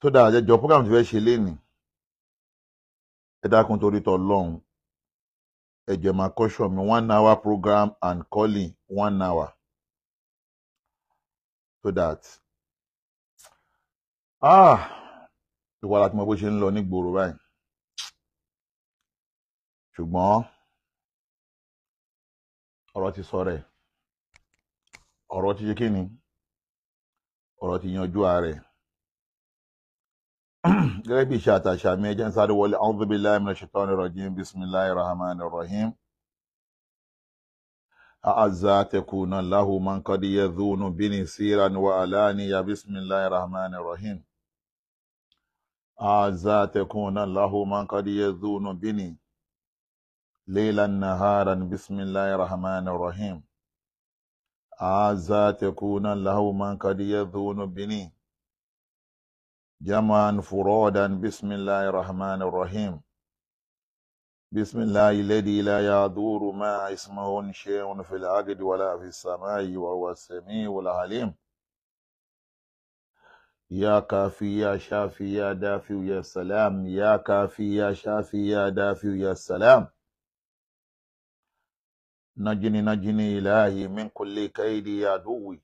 Tó dáa jẹjọ program tí fẹ́ ṣe lénìí, ẹ dákun torí tọlọ́hun, ẹ jẹ́ máa caution mi. 1 hour program and calling 1 hour, so that, ah, ìwà láti mọ bó ṣe ń lọ nígboro báyìí. Ṣùgbọ́n ọ̀rọ̀ ti sọ rẹ̀, ọ̀rọ̀ ti ṣe kí ni, ọ̀rọ̀ ti yanjú ààrẹ. Gẹ́gẹ́ bí iṣẹ́ àtàṣà mi, ẹ jẹ́ ń sáré wọlé. A'udhu billahi minash shaitani rajim, bismillahir rahmanir rahim. A'azza takuna lahu man qad yadhunu bini siran wa alaniya, bismillahir rahmanir rahim. A'azza takuna lahu man qad yadhunu bini laylan naharan, bismillahir rahmanir rahim. A'azza takuna lahu man qad yadhunu bini جمعا فرادا، بسم الله الرحمن الرحيم. بسم الله الذي لا يضر مع اسمه شيء في الأرض ولا في السماء وهو السميع العليم. يا كافي يا شافي يا دافع يا سلام، يا كافي يا شافي يا دافع يا سلام. نجني نجني إلهي من كل كيد عدوي،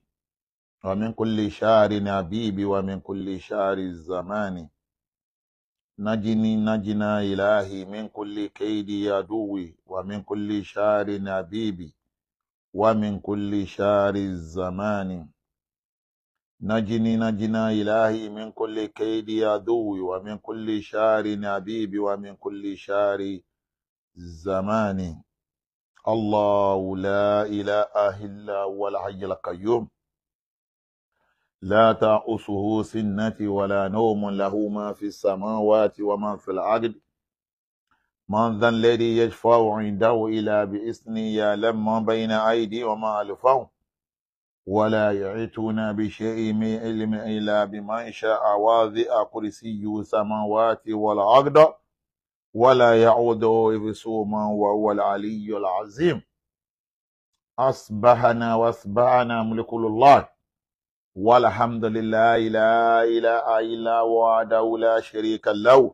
ومن كل شار حبيبي، ومن كل شار الزمان. نجني نجنا إلهي من كل كيد عدوي، ومن كل شار حبيبي، ومن كل شار الزمان. نجني نجنا إلهي من كل كيد عدوي، ومن كل شار حبيبي، ومن كل شار الزمان. الله لا إله إلا هو الحي القيوم، لا تأخذه سنة ولا نوم، له ما في السماوات وما في الأرض. من ذا الذي يشفع عنده إلا بإذنه، يعلم ما بين أيديهم وما خلفهم، ولا يحيطون بشيء من علمه إلا بما شاء. وسع كرسيه السماوات والأرض ولا يؤوده حفظهما وهو العلي العظيم. أصبحنا وأصبحنا ملك الله، والحمد لله، لا إله إلا هو وحده لا شريك له،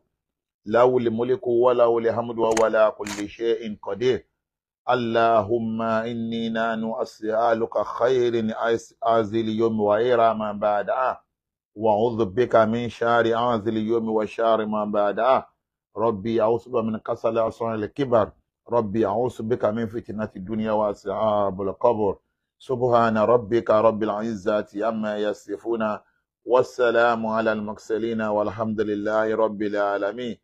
له الملك وله الحمد وهو على كل شيء قدير. اللهم إني نسألك خير هذا اليوم وخير ما بعده، وأعوذ بك من شر هذا اليوم وشر ما بعده. ربي أعوذ بك من كسل أصنع الكبر، ربي أعوذ بك من فتنة الدنيا وعذاب القبر. سبحان ربك رب العزة عما يصفون، والسلام على المرسلين، والحمد لله رب العالمين.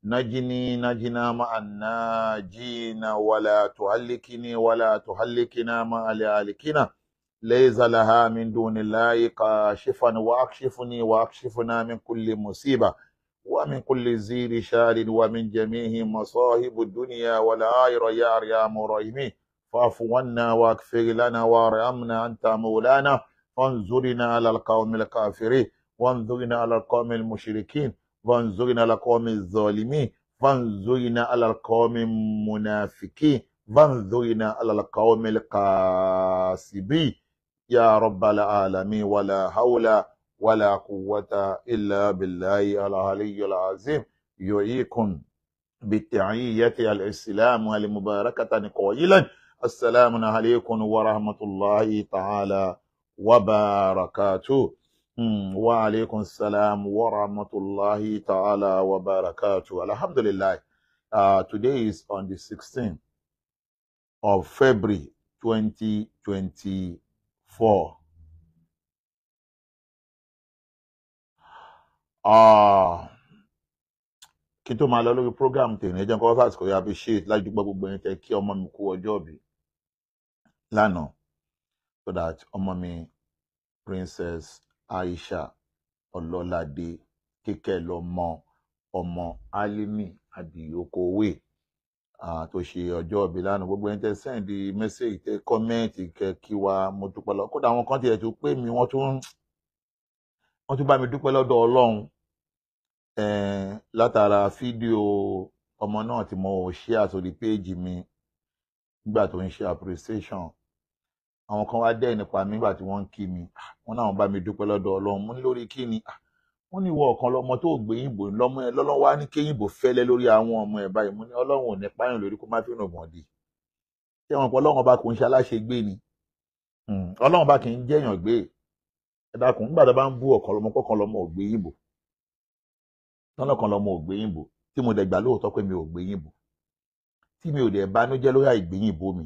نجني نجنا مع الناجين، ولا تهلكني ولا تهلكنا مع الهالكين. ليس لها من دون الله كاشفا، وأكشفني وأكشفنا من كل مصيبة، ومن كل زير شار، ومن جميع مصاهب الدنيا والآخرة يا أرحم الراحمين. فاعف عنا واغفر لنا وارحمنا أنت مولانا، فانظرنا على القوم الكافرين، وانظرنا على القوم المشركين، وانظرنا على القوم الظالمين، وانظرنا على القوم المنافقين، وانظرنا على القوم الكاسبين يا رب العالمين. ولا حول ولا قوة إلا بالله العلي العظيم. يعيكم بالتعية الإسلام المباركة قائلا: السلام عليكم ورحمة الله تعالى وبركاته. وعليكم السلام ورحمة الله تعالى وبركاته. الحمد لله. Today is on the 16th of February 2024. Kí n tó máa lọ lórí program tèmi, ẹ jẹ́ n kọ́kọ́ fàsìkò yìí appreciate láti dúpẹ́ gbogbo ẹ̀yin tẹ́ kí ọmọ mi kú ọjọ́ ìbí lánàá, so that ọmọ mi Princess Aisha Ọlọ́ládé Kíkẹ́ lọ́mọ ọmọ Alimi Adìyókòwé tó ṣe ọjọ́ ìbí lánàá. Gbogbo ẹ̀yin tẹ́ send message, tẹ́ comment, kẹ́ kí wa, mo dúpẹ́ lọ. Kódà àwọn kan tiẹ̀ tó pè mí, wọ́n tún bá mi dúpẹ́ lọ́dọ̀ Ọlọ́run látara fídíò ọmọ náà tí mo share sórí péèjì mi nígbà tó ń ṣe appreciation. Àwọn kan wá dẹ́ nípa mi nígbà tí wọ́n ń kí mi, wọ́n náà bá mi dúpẹ́ lọ́dọ̀ Ọlọ́run. Mo ní lórí kí ni? Wọ́n ní ìwọ ọ̀kan lọmọ tó gbé yìnbó lọ́mọ ẹ lọ́lọ́wọ́ á ní kéyìnbó fẹ́lẹ́ lórí àwọn ọmọ ẹ báyìí. Mo ní Ọlọ́run ò ní páyàn lórí kó má fi ràn gbọ̀n di. Ṣé wọn pọ̀ Ọlọ́run ọba kò ń ṣe aláṣegbé ni? Ọlọ́run ọba kì í jẹ́yàn gbé. Ẹ dákun, nígbà tó bá ń bú ọ̀kan lọmọ kọ̀ọ̀kan lọmọ ò gbé yìnbó, tọ́nà kan lọmọ ò gbé yìnbó, tí mo dẹ̀ gbà lóòótọ́ pé mi ò gbé yìnbó, tí mi ò dẹ̀ banújẹ́ lórí àìgbé yìnbó mi,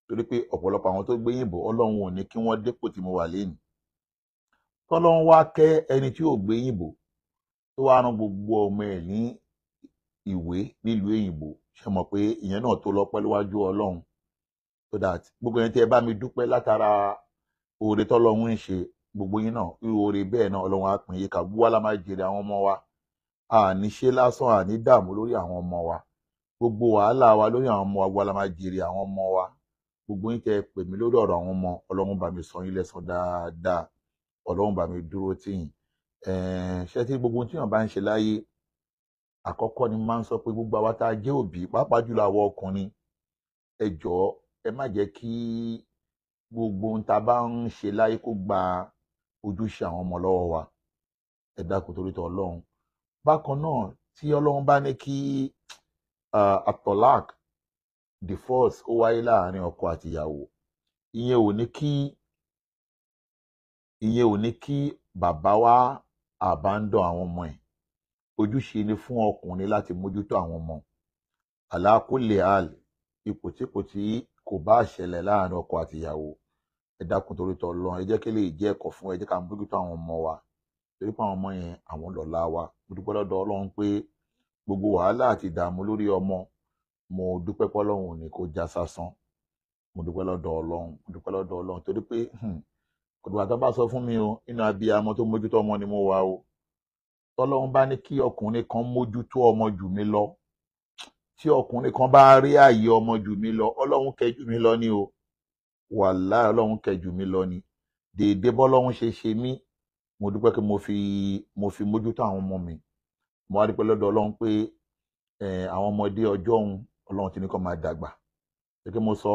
torí pé ọ̀pọ̀lọpọ̀ àwọn tó gbé yìnbó Ọlọ́run ò ní kí wọ́n dépò tí mo wà lénìí. Tọ́lọ́run wá kẹ́ ẹni tí ò gbé yìnbó tó wá rán gbogbo ọmọ ẹ̀ ní ìwé nílùú èyìnbó, ṣe mọ̀ pé ìyẹn náà tó lọ́pẹ́ níwájú Ọlọ́run. So that gbogbo ẹni tí ẹ bá mi dúpẹ́ látara oore tọ́lọ́run ń ṣe, gbogbo yín náà irú oore bẹ́ẹ̀ náà Ọlọ́run á pín yíká. Gbogbo wa la máa jèrè àwọn ọmọ wa, àní ṣe lásán, àní dààmú lórí àwọn ọmọ wa. Gbogbo wàhálà wa lórí àwọn ọmọ wa, gbogbo wa la máa jèrè àwọn ọmọ wa. Gbogbo yín tẹ́ pè mí lórí ọ̀rọ̀ àwọn ọmọ, Ọlọ́run bá mi san yín lẹ́san dáadáa, Ọlọ́run bá mi dúró tì yín. Ṣé tí gbogbo ohun tí èèyàn bá ń ṣe láyé, àkọ́kọ́ ni mo máa ń sọ pé gbogbo àwa tá a jẹ́ òbí, pàápàá jùlọ àwọn ọkùnrin, ẹ jọ̀ọ́ ẹ má jẹ́ kí gbogbo ohun tá a bá ń ṣe láyé kó gba ojúṣe àwọn ọmọ lọ́wọ́ wa. Ẹ dákun torí tọ Ọlọ́run. Bákan náà, tí Ọlọ́run bá ní kí atọ́lák, divorce, ó wáyé láàárín ọkọ àti ìyàwó, ìyẹn ò ní kí bàbá wa abandon àwọn ọmọ ẹ̀. Ojúṣe ni fún ọkùnrin láti mójútó àwọn ọmọ. Àlàkùlẹ̀ àl ipò tí kò tí kò bá ṣẹlẹ̀ láàárín ọkọ àti ìyàwó, ẹ dákun torí tọ Ọlọ́run, ẹ jẹ́ kí lè jẹ́ ẹ̀kọ́ fún ẹ, jẹ́ ká mójútó àwọn ọmọ wa, torí pé àwọn ọmọ yẹn, àwọn lọ́lá wa. Mo dúpẹ́ lọ́dọ̀ Ọlọ́run pé gbogbo wàhálà àti ìdààmú lórí ọmọ, mo dúpẹ́ pé Ọlọ́run ò ní kó já sásán. Mo dúpẹ́ lọ́dọ̀ Ọlọ́run, mo dúpẹ́ lọ́dọ̀ Ọlọ́run, torí pé kò dìgbà tó bá sọ fún mi o, inú abiyamọ tó mójútó ọmọ ni mo wà o. Tọ́lọ́run bá ní kí ọkùnrin kan mójútó ọmọ jù mí lọ, tí ọkùnrin kan bá rí ààyè ọmọ jù mí lọ, Ọlọ́run kẹ́ jù mí lọ ní o. Wàláhì, Ọlọ́run kẹ́ jù mí lọ ní. Dèédé bọ́lọ́run ṣe ṣe mí, mo dúpẹ́ pé mo fi mójútó àwọn ọmọ mi. Mo wá dúpẹ́ lọ́dọ̀ Ọlọ́run pé àwọn ọmọdé ọjọ́ òun, Ọlọ́run ti ní kó máa dàgbà. Gẹ́gẹ́ mo sọ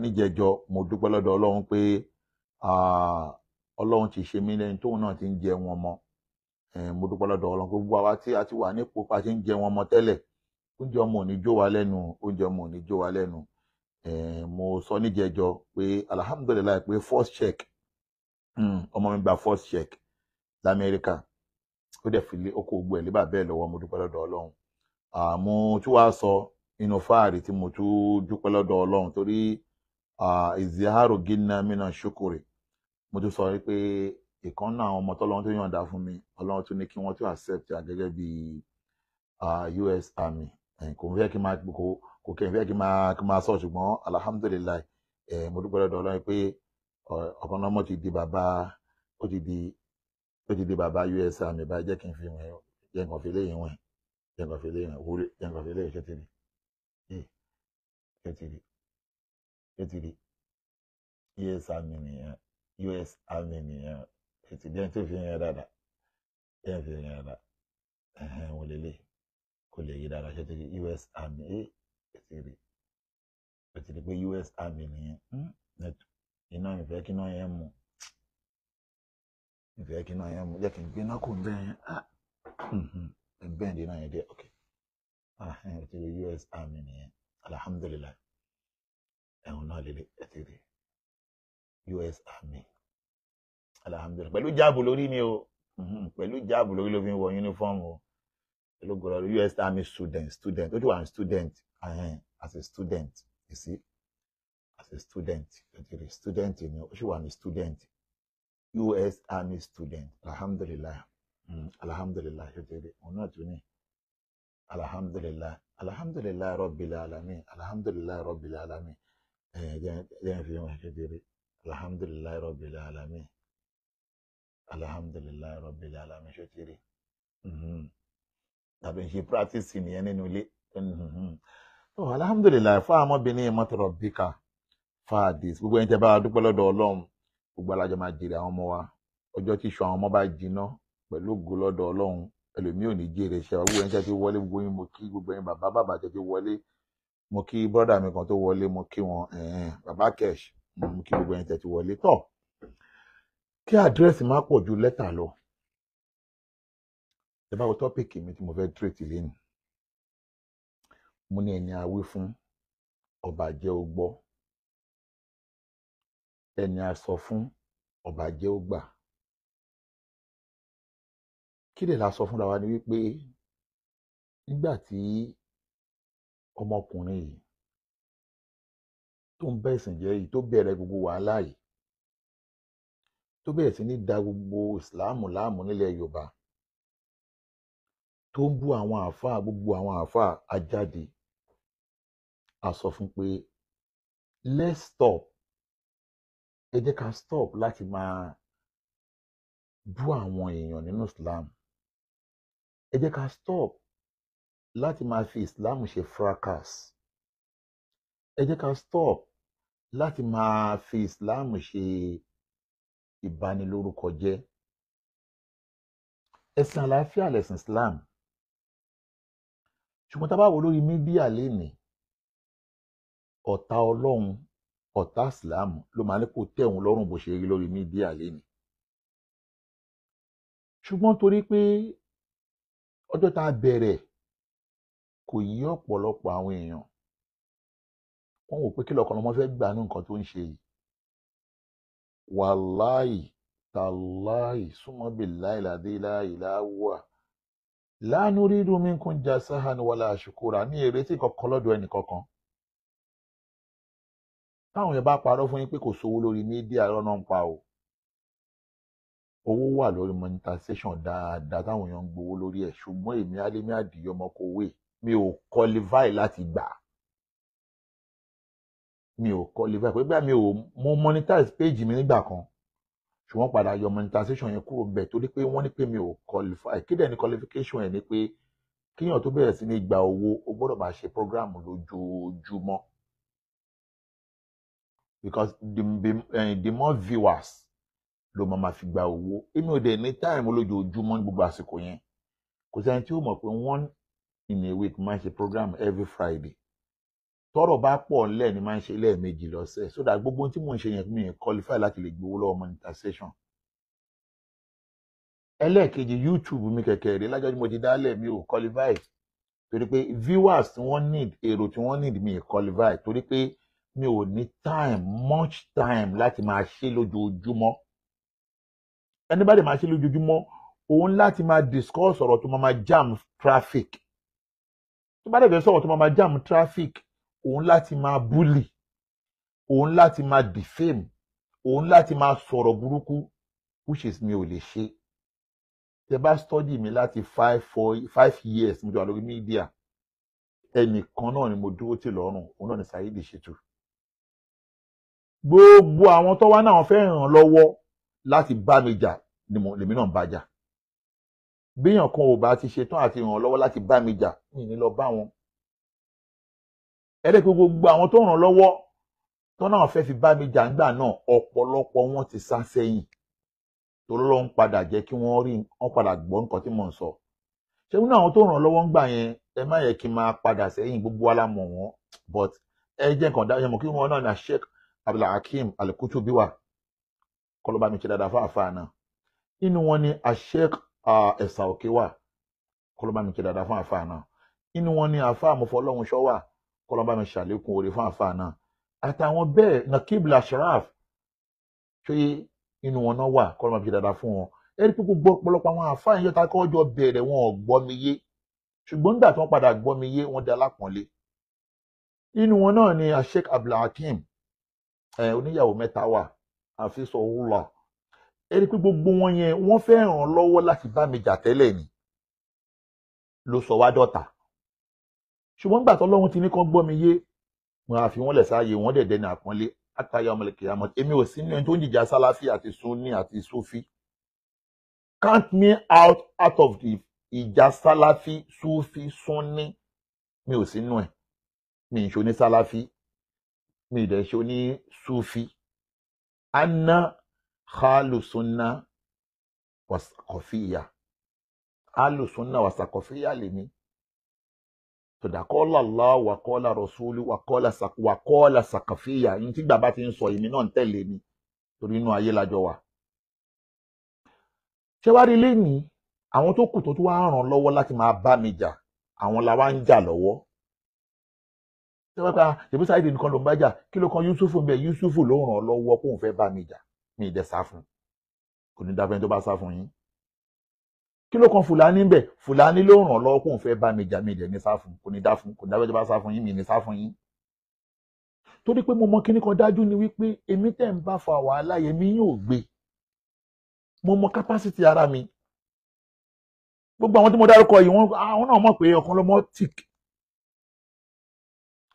níjẹjọ, mo dúpẹ́ lọ́dọ̀ Ọlọ́run pé Ọlọ́run ti ṣe mí lẹ́ni tóun náà ti ń jẹun ọmọ. Mo dúpẹ́ lọ́dọ̀ Ọlọ́run. Gbogbo àwa tí a ti wà nípò pa ti ń jẹun ọmọ tẹ́lẹ̀, oúnjẹ ọmọ ò ní jó wa lẹ́nu, oúnjẹ ọmọ ò ní jó wa lẹ́nu. Mo sọ níjẹjọ pé alhamdulillahi pé first check, ọmọ mi gba first check lamẹ́ríkà, ó dẹ̀ fi lé oko gbogbo ẹ̀ lé bàbá ẹ̀ lọ́wọ́. Mo dúpẹ́ lọ́dọ̀ Ọlọ́run. Mo tún wá sọ inú fáàrí tí mo tún dúpẹ́ lọ́dọ̀ Ọlọ́run, torí ìzìhárò gínà mìíràn ṣukuri. Mo tún sọ pé ìkan náà àwọn ọmọ tọ́lọ́run tó yọ̀ǹda fún mi, Ọlọ́run tún ní kí wọ́n tún accept ya gẹ́gẹ́ bí US Army. Kò fẹ́ kí n máa kò kí n fẹ́ kí n máa sọ, ṣùgbọ́n alhamdulillahi, mo dúpẹ́ lọ́dọ̀ Ọlọ́run pé ọ̀kan náà mọ̀ ti di bàbá, ó ti di bàbá US Army báyìí. Jẹ́ kí n fi wọ̀n, jẹ́ nǹkan fi léyìn wọ̀n, jẹ́ nǹkan fi léyìn wọ̀n, jẹ́ nǹkan fi léyìn. Ṣé ti rí? Ṣé ti rí? Ṣé ti rí? US Army nìyẹn, US Army nìyẹn. Ṣé ti jẹ́ tó fi yẹn dáadáa? Jẹ́ fi yẹn dáadáa. Ẹ̀hẹ́n, wọ́n lélẹ̀ kò lè yí dáadáa. Ṣé ti rí US Army? Ṣé ti rí? Ṣé ti rí pé US Army nìyẹn? Iná ìfẹ́ kí iná yẹn mú, ìfẹ́ kí iná yẹn mú. Jẹ́ kí n gbé iná kò ń bẹ́ẹ̀ yẹn, bẹ́ẹ̀ ní iná yẹn dé. Ok, ẹ ti rí US Army nìyẹn. Alhamdulillahi, ẹ̀hún náà lélẹ̀. Ẹ ti rí US Army, alhamdulillahi, pẹ̀lú jáàbù lórí ni o, pẹ̀lú jáàbù lórí ló fi ń wọ uniform o, pẹ̀lú gbọ́dọ̀ US Army student, student, ó ti wà ní student, as a student, you see, as a student. Ẹ ti rí student ni, ó sì wà ní student, US Army student. Alhamdulillahi, alhamdulillahi. Ṣe ti rí òun náà tún ní? Alhamdulillahi, alhamdulillahi rabbil alamin, alhamdulillahi rabbil alamin. Ẹ jẹ́ fi wọn. Ṣe ti rí? Alhamdulillahi rabbil alamin, alhamdulillahi rabbil alamin. Ṣe ti rí? Tàbí ṣe practice nìyẹn nínú ilé. Tó alhamdulillahi fún àwọn ọmọbìnrin mọ́tò rọ̀bíkà fáàdìs. Gbogbo ẹni tẹ́ bá dúpẹ́ lọ́dọ̀ Ọlọ́run, gbogbo alájọ máa jèrè àwọn ọmọ wa. Ọjọ́ tí iṣu àwọn ọmọ bá jiná, pẹ̀lú ògo lọ́dọ̀ Ọlọ́run, ẹlòmíì ò ní jèrè iṣẹ́ wa. Gbogbo ẹni tẹ́ ti wọlé, gbogbo yín mo kí. Gbogbo ẹni bàbá bàbá tẹ́ ti wọlé, mo kí. Brọ́dà mi kan tó wọlé, mo kí wọn, bàbá Kesh, mo kí gbogbo ẹni tẹ́ ti wọlé. Tọ́ kí àdírẹ́sì má pọ̀ ju lẹ́tà lọ. Ẹ bá wo topic mi tí mo fẹ́ treat lẹ́nu, mo ní ẹni a wí fún ọba jẹ́ ó gbọ́, ẹni a sọ fún ọba jẹ́ ó gbà. Kí lè la sọ fúnra wa ni wípé nígbà tí ọmọkùnrin yìí tó ń bẹ̀sìn jẹ́ yìí, tó bẹ̀rẹ̀ gbogbo wàhálà yìí, tó bẹ̀rẹ̀ sí ní da gbogbo ìsìláàmù láàmú nílẹ̀ Yorùbá, tó ń bú àwọn àáfàá, gbogbo àwọn àáfàá ajáde, a sọ fún pé let's stop, ẹ jẹ́ ká stop láti máa bú àwọn èèyàn nínú Islam, ẹ jẹ́ ká stop láti máa fi Islam ṣe fracas, ẹ jẹ́ ká stop láti máa fi Islam ṣe ìbanilórúkọ jẹ́. Ẹ̀sìn àlàáfíà lẹ̀sìn Islam, ṣùgbọ́n tá a bá wò lórí media lénìí, ọ̀tá Ọlọ́run, ọ̀tá Islam ló máa ní kó tẹ́ òun lọ́rùn bó ṣe rí lórí media lénìí. Ṣùgbọ́n torí pé ọjọ́ tá a bẹ̀rẹ̀ kò yí ọ̀pọ̀lọpọ̀ àwọn èèyàn, wọ́n wò pé kí lọ́kàn lọ́mọ fẹ́ gbà ní nǹkan tó ń ṣe yìí. Wàláì tàláì súnmọ́bì láìláde láìláwà lánú rírú mi kún já sáhàn wàlá àṣùkúra ní èrètí kankan lọ́dọ̀ ẹnì kankan. Táwọn yẹn bá parọ́ fún yín pé kò sówó lórí media, irọ́ náà ń pa o. Owó wà lórí monetization dáadáa táwọn èèyàn ń gbowó lórí ẹ̀, ṣùgbọ́n èmi Alimi Àdìyí Ọmọkọ̀wé mi ò qualify láti gbà. Mi ò qualify pé bẹ́ẹ̀ mi ò mo monetize page mi nígbà kan, ṣùgbọ́n padà yọ monetization yẹn kúrò bẹ́ẹ̀ torí pé wọ́n ní pé mi ò qualify. Kí dẹ̀ ni qualification ẹ̀ ni pé kíyàn tó bẹ̀rẹ̀ sí ní gba owó, o gbọ́dọ̀ máa ṣe program lójoojúmọ́, because the more viewers ló máa fi gba owó. Èmi ò dẹ̀ ní time lójoojúmọ́ ní gbogbo àsìkò yẹn. Kò sẹ́ni tí ó mọ̀ pé one in a week máa ń ṣe program every Friday. Tọ́rọ̀ bá pọ̀ ńlẹ̀ ni máa ń ṣe lẹ́ẹ̀mejì lọ́sẹ̀, so that gbogbo ohun tí mò ń ṣe yẹn mi ò qualify láti lè gbowó lọ́wọ́ monetization. Ẹlẹ́ẹ̀kejì, YouTube mi kẹ̀kẹ́ rí lájọ́ tí mo ti dálẹ̀, mi ò qualify torí pé viewers tí wọ́n need, èrò tí wọ́n need, mi ò qualify torí pé mi ò ní time, much time láti máa ṣe lójoojúmọ́. Ẹni bá dẹ̀ máa ṣe lójoojúmọ́, òun láti máa discuss ọ̀rọ̀ tó máa jam traffic. Tó bá dẹ̀ fẹ́ sọ̀rọ̀ tó máa jam traffic, òun láti máa bully, òun láti máa defame, òun láti máa sọ̀rọ̀ burúkú, which is mi ò lè ṣe. Tẹ bá study mi láti 5, 4, 5 years mo ti wà lórí media, ẹnìkan náà ni mo dúró tì lọ́rùn, òun náà ni Saheed Shittu. Gbogbo àwọn tó wá náà fẹ́ ràn lọ́wọ́ láti bá mi jà ni lèmi náà ń bá jà. Béèyàn kan ò bá ti ṣetán àti ràn lọ́wọ́ láti bá mi jà, mi ní lọ bá wọn. Ẹ̀rẹ́ pé gbogbo àwọn tó ràn lọ́wọ́ tó náà fẹ́ fi bá mi jà ńgbà náà, ọ̀pọ̀lọpọ̀ wọn ti sá sẹ́yìn, torí ló ń padà jẹ́ kí wọ́n rí wọ́n padà gbọ́ nǹkan tí mò ń sọ. Ṣé nínú àwọn tó ràn lọ́wọ́ ńgbà yẹn, ẹ má yẹ kí n máa padà sẹ́yìn, gbogbo wa la mọ̀ wọ́n, but ẹ jẹ́ nǹkan dá mọ̀ kí wọ́n náà ní Sheikh Abdulhakeem Al-Kutubi wà, kọ́ ló bá mi ṣe dáadáa fún àfáà náà. Inú wọn ni Sheikh Ẹ̀sà Òkè wà, kọ́ ló bá mi ṣe dáadáa fún àfáà náà. Inú wọn ni àfáà Mọ̀fọ́lọ́hunṣọ́ wà, kọ́ ló bá mi ṣàlékún oore fún àfáà náà. Àtàwọn bẹ́ẹ̀, Nakib Lashraf ṣé inú wọn náà wà, kọ́ ló bá mi ṣe dáadáa fún wọn. Ẹ rí pé gbogbo ọ̀pọ̀lọpọ̀ àwọn àfáà yẹn yọta kọ́ jọ bẹ̀rẹ̀, wọn ò gbọ́ mi yé, ṣùgbọ́n nígbà tí wọ́n padà gbọ́ mi yé, wọ́n di alápọ̀nlé. Inú wọn náà ni Sheikh Abdulhakeem oníyàwó mẹ́ta wà, àfisọ̀húnlá. Ẹ rí pé gbogbo wọn yẹn wọ́n fẹ́ ràn lọ́wọ́ láti bá mi jà tẹ́lẹ̀ ni ló sọ wá dọ̀tá. Ṣùgbọ́n nígbà tọ́lọ́run ti ní kán gbọ́ mi yé, wọn á fi wọ́n lẹ̀ sáàyè, wọ́n dẹ̀ dẹni àpọ́nlé àtàyà ọmọlẹ̀kẹ̀ àmọ́. Èmi ò sí nínú ẹni tó ń jìjà sálàfí àti sunni àti sufi. Count me out of the ìjà sálàfí, sufi, sunni, mi ò sí nínú ẹ̀. Mi ì ṣe oní sálàfí, mi ì dẹ̀ ṣe oní sufi. Anna khalusunna wasakọfíyà, alusunna wasakọfíyà lèmi. Tòdà kọ́lá Allah wà kọ́lá Rasulu wà kọ́lá sàkàfíyà. Ní tí bàbá ti ń sọ, èmi náà ń tẹ̀lé mi torí inú ayé lájọ wà. Ṣé wàá rí lẹ́nìí Àwọn tó kù tó tún wá ràn lọ́wọ́ láti máa bá mi jà, àwọn la wá ń jà lọ́wọ́. Ṣé wọ́n pa ṣèbí Saheed nìkan ló ń bá jà? Kí ló kan Yusufu ń bẹ? Yusufu ló ràn lọ́wọ́ kóun fẹ́ bá mi jà, mi ì dẹ̀ sá fún. Kò ní dáfẹ́ tó bá sá fún yín. Kí ló kan Fúlàní ń bẹ? Fúlàní ló ràn lọ́wọ́ kóun fẹ́ bá mi jà, mi ì dẹ̀ ní sá fún. Kò ní dá fún, kò ní dáfẹ́ tó bá sá fún yín, mi ì ní sá fún yín. Torí pé mo mọ kíní kan dájú ni wípé èmi tẹ̀ ń bá fa wàhálà yẹn, mi yóò gbé. Mo mọ capacity ara mi. Gbogbo àwọn tí mo dárúkọ yìí, wọ́n àwọn náà mọ̀ pé Ọ̀kanlọ́mọ tick.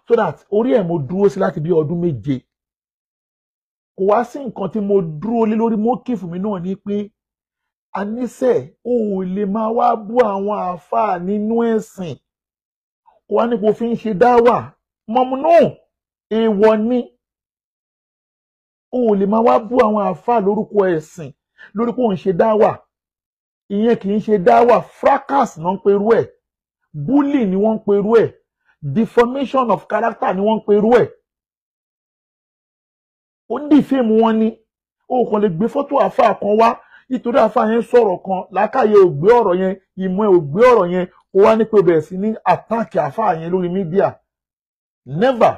So that orí ẹ̀ mo dúró sí láti bí ọdún 7. Kò wá sí nǹkan tí mo dúró lé lórí mọ́kìfù mi náà ni pé àníṣe ò lè máa wá bú àwọn àáfàá nínú ẹ̀sìn. Kò wá nípo fi ń ṣe dáwà. Mọ̀múnú èèwọ̀ ni. O ò lè máa wá bú àwọn àáfàá lórúkọ ẹ̀sìn lórí pé òun ṣe dáwà. Ìyẹn kì í ṣe dáwà, fracas náà ń perú ẹ̀, bully ni wọ́n ń perú ẹ̀, deformation of character ni wọ́n ń perú ẹ̀. Ó ń dìfẹ́mù wọn ni. O kàn lè gbé fọ́tò àáfàá kan wá nítorí àáfàá yẹn sọ̀rọ̀ kan, làákàyè ò gbé ọ̀rọ̀ yẹn, ìmọ̀ ẹ̀ ò gbé ọ̀rọ̀ yẹn, kó wá ní pé bẹ̀rẹ̀ sí ní àtàkì àáfàá yẹn lórí mídíà. Never.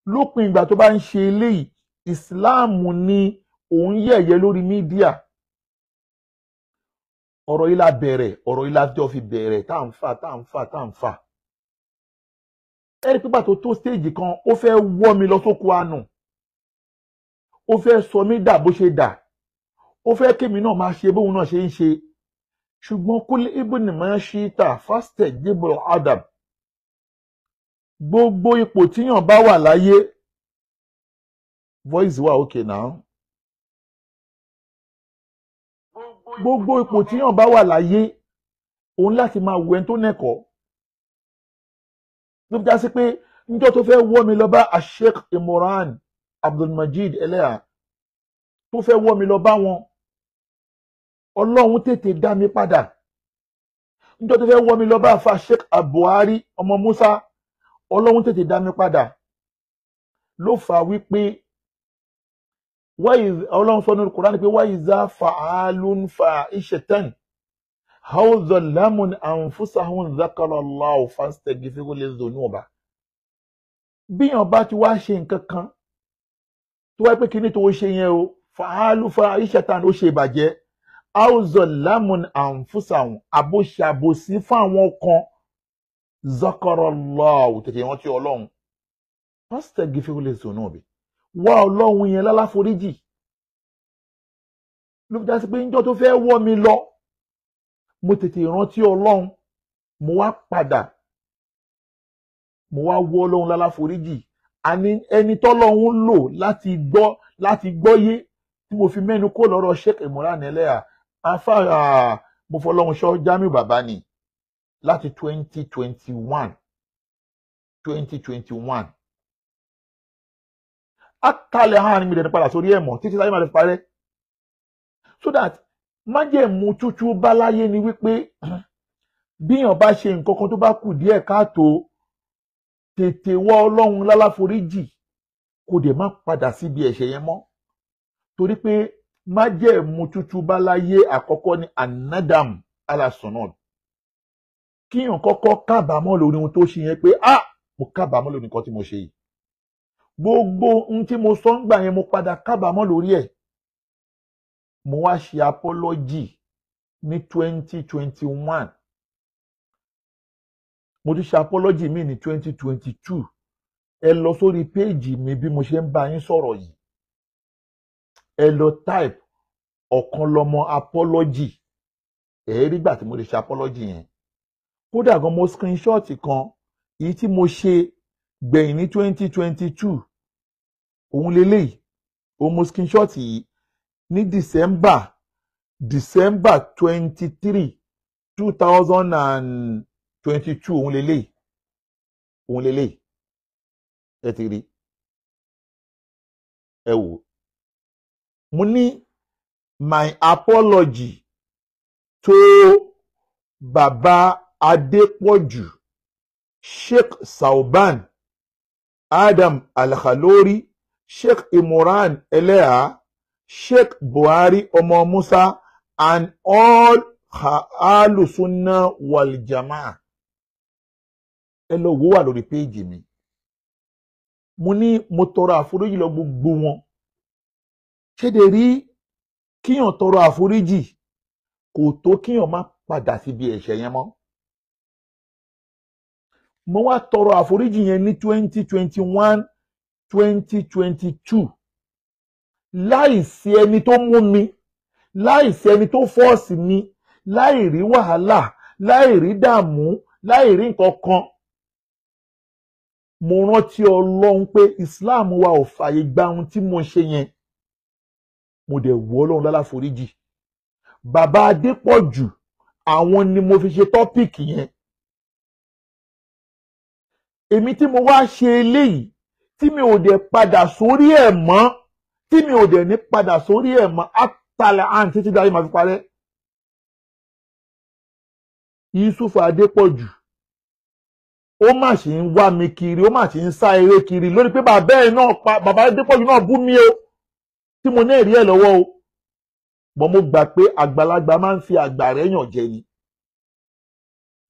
Lópin ìgbà tó bá ń ṣe eléyìí, ìsìláàmù ni òun yẹ̀yẹ́ lórí mídíà. Ọ̀rọ̀ yìí la bẹ̀rẹ̀, ọ̀rọ̀ yìí la jọ fi bẹ̀rẹ̀, tá à ń fà, tá à ń fà, tá à ń fà. Ẹ̀rí pípa tó tó stéèjì kan, ó fẹ́ wọ́ mi lọ sóko àánú. Ó fẹ́ sọ mí dà bó ṣe dà. Ó fẹ́ kémi náà máa ṣe bóun náà ṣe ń ṣe. Ṣùgbọ́n kúlẹ̀ ibùn máa ṣí tà fásitẹ̀ jíbọ̀ adam. Gbogbo ipò tíyàn bá wà láyé. Voice wà okay now. Gbogbo ipò tíyàn bá wà láyé, òun láti máa wù ẹni tó nẹ́kọ̀ọ́. Ló fi já sí pé níjọ́ tó fẹ́ wọ́ mi lọ bá Sheikh Imran Abdulmajid Eleha, tó fẹ́ wọ́ mi lọ bá wọn, Ọlọ́run tètè dá mi padà. Níjọ́ tó fẹ́ wọ́ mi lọ bá àfa Sheikh Buhari ọmọ Musa, Ọlọ́run tètè dá mi padà. Ló fà wípé Ọlọ́run sọ nínú Kùránì pé wáyìzá fa'alun fa'ishatan aw zalamun anfusahum dhakarallahu fastaghfiru lidhunuba. Bíyàn bá ti wá ṣe nǹkan kan tó wáyé pé kíní tó ṣe yẹn o, fa'alu fa'ishatan, ó ṣe ìbàjẹ́, aw zalamun anfusahum, àbòṣàbòsí fáwọn kan, dhakarallahu, tètè rántí Ọlọ́run, fastaghfiru lidhunubi, wá Ọlọ́run yẹn láláforíjì. Ló fi já sí pé níjọ́ tó fẹ́ wọ́ mi lọ, mo tètè rántí Ọlọ́run, mo wá padà, mo wá wọ́ Ọlọ́run láláforíjì. Àní ẹni tọ́lọ́run lò láti gbọ́yé tí mo fi mẹ́nu kó lọ́rọ̀ Sheikh Imran Eleha, afárá mo fọlọ́run ṣọ́ Jamiu bàbá ni láti 2021. Àtàlẹ̀ hàn mi dẹ̀ padà sórí ẹ̀mọ́ títí táyé máa fi parẹ́. So that májẹ̀mú tútù bá láyé ni wípé bíyàn bá ṣe nǹkan kan tó bá kù díẹ̀ káàtó, tètè wá Ọlọ́run láláforíjì, kò dẹ̀ má padà síbi ẹ̀ṣẹ̀ yẹn mọ́. Torí pé májẹ̀mú tútù bá láyé àkọ́kọ́ ni anadam alasọ̀nà. Kíyàn kọ́kọ́ kábàámọ̀ lórí ohun tó ṣe yẹn pé ah, mo kábàámọ̀ lórí nǹkan tí mo ṣe yìí. Gbogbo ohun tí mo sọ ń gbà yẹn, mo padà kábàámọ̀ lórí ẹ̀. Mo wá ṣe apology ní 2021. Mo tún ṣe apology mi ní 2022. Ẹ lọ sórí péèjì mi bí mo ṣe ń bá yín sọ̀rọ̀ yìí. Ẹ lọ type Ọ̀kanlọ́mọ apology. Ẹ rí gbà tí mo lè ṣe apology yẹn. Kódà gan mo screenshot kan èyí tí mo ṣe gbẹ̀yìn ní 2022. Òun leléyìí, òun mo screenshot yìí ní December 23, 2022. Òun leléyìí, òun leléyìí. Ẹ ti rí, ẹ wò. Mo ní my apology to Baba Adepoju, Sheikh Sauban Adam Al-Khalori, Sheikh Imran Eleha, Sheikh Buhari Ọmọ Musa, and all Alùsùnà wàlìjàmáà. Ẹ lọ wò wà lórí péèjì mi. Mo ní mo tọrọ àforíjì lọ gbogbo wọn. Ṣéde rí kíyàn tọrọ àforíjì kò tó kíyàn má padà síbi ẹ̀ṣẹ̀ yẹn mọ́. Mo wá tọrọ àforíjì yẹn ní 2021, 2022 láìsí ẹni tó mú mi, láìsí ẹni tó fọ́ọ̀sì mi, láì rí wàhálà, láì rí dààmú, láì rí nǹkan kan. Mo rántí Ọlọ́run pé Islam wa ò fààyè gba ohun tí mo ṣe yẹn. Mo dẹ̀ wọ́ Ọlọ́run láláforíjì. Bàbá Adépọ̀jù àwọn ni mo fi ṣe tọ́pìkì yẹn. Èmi tí mo wá ṣe eléyìí tí mi ò dẹ̀ padà sórí ẹ̀ mọ́, tí mi ò dẹ̀ ní padà sórí ẹ̀ mọ́ àtàlẹ̀ àn títí dáyé máa fi parẹ́. Yusuf Adépọ̀jù ó mà ṣe ń wá mi kiri, ó mà ṣe ń sá eré kiri lórí pé bàbá ẹ̀ náà pa bàbá Adépọ̀jù náà bú mi o, tí mo ní ẹ̀rí ẹ̀ lọ́wọ́ o. Bọ́n mo gbà pé àgbàlagbà máa ń fi àgbà rẹ̀ yàn jẹ ni.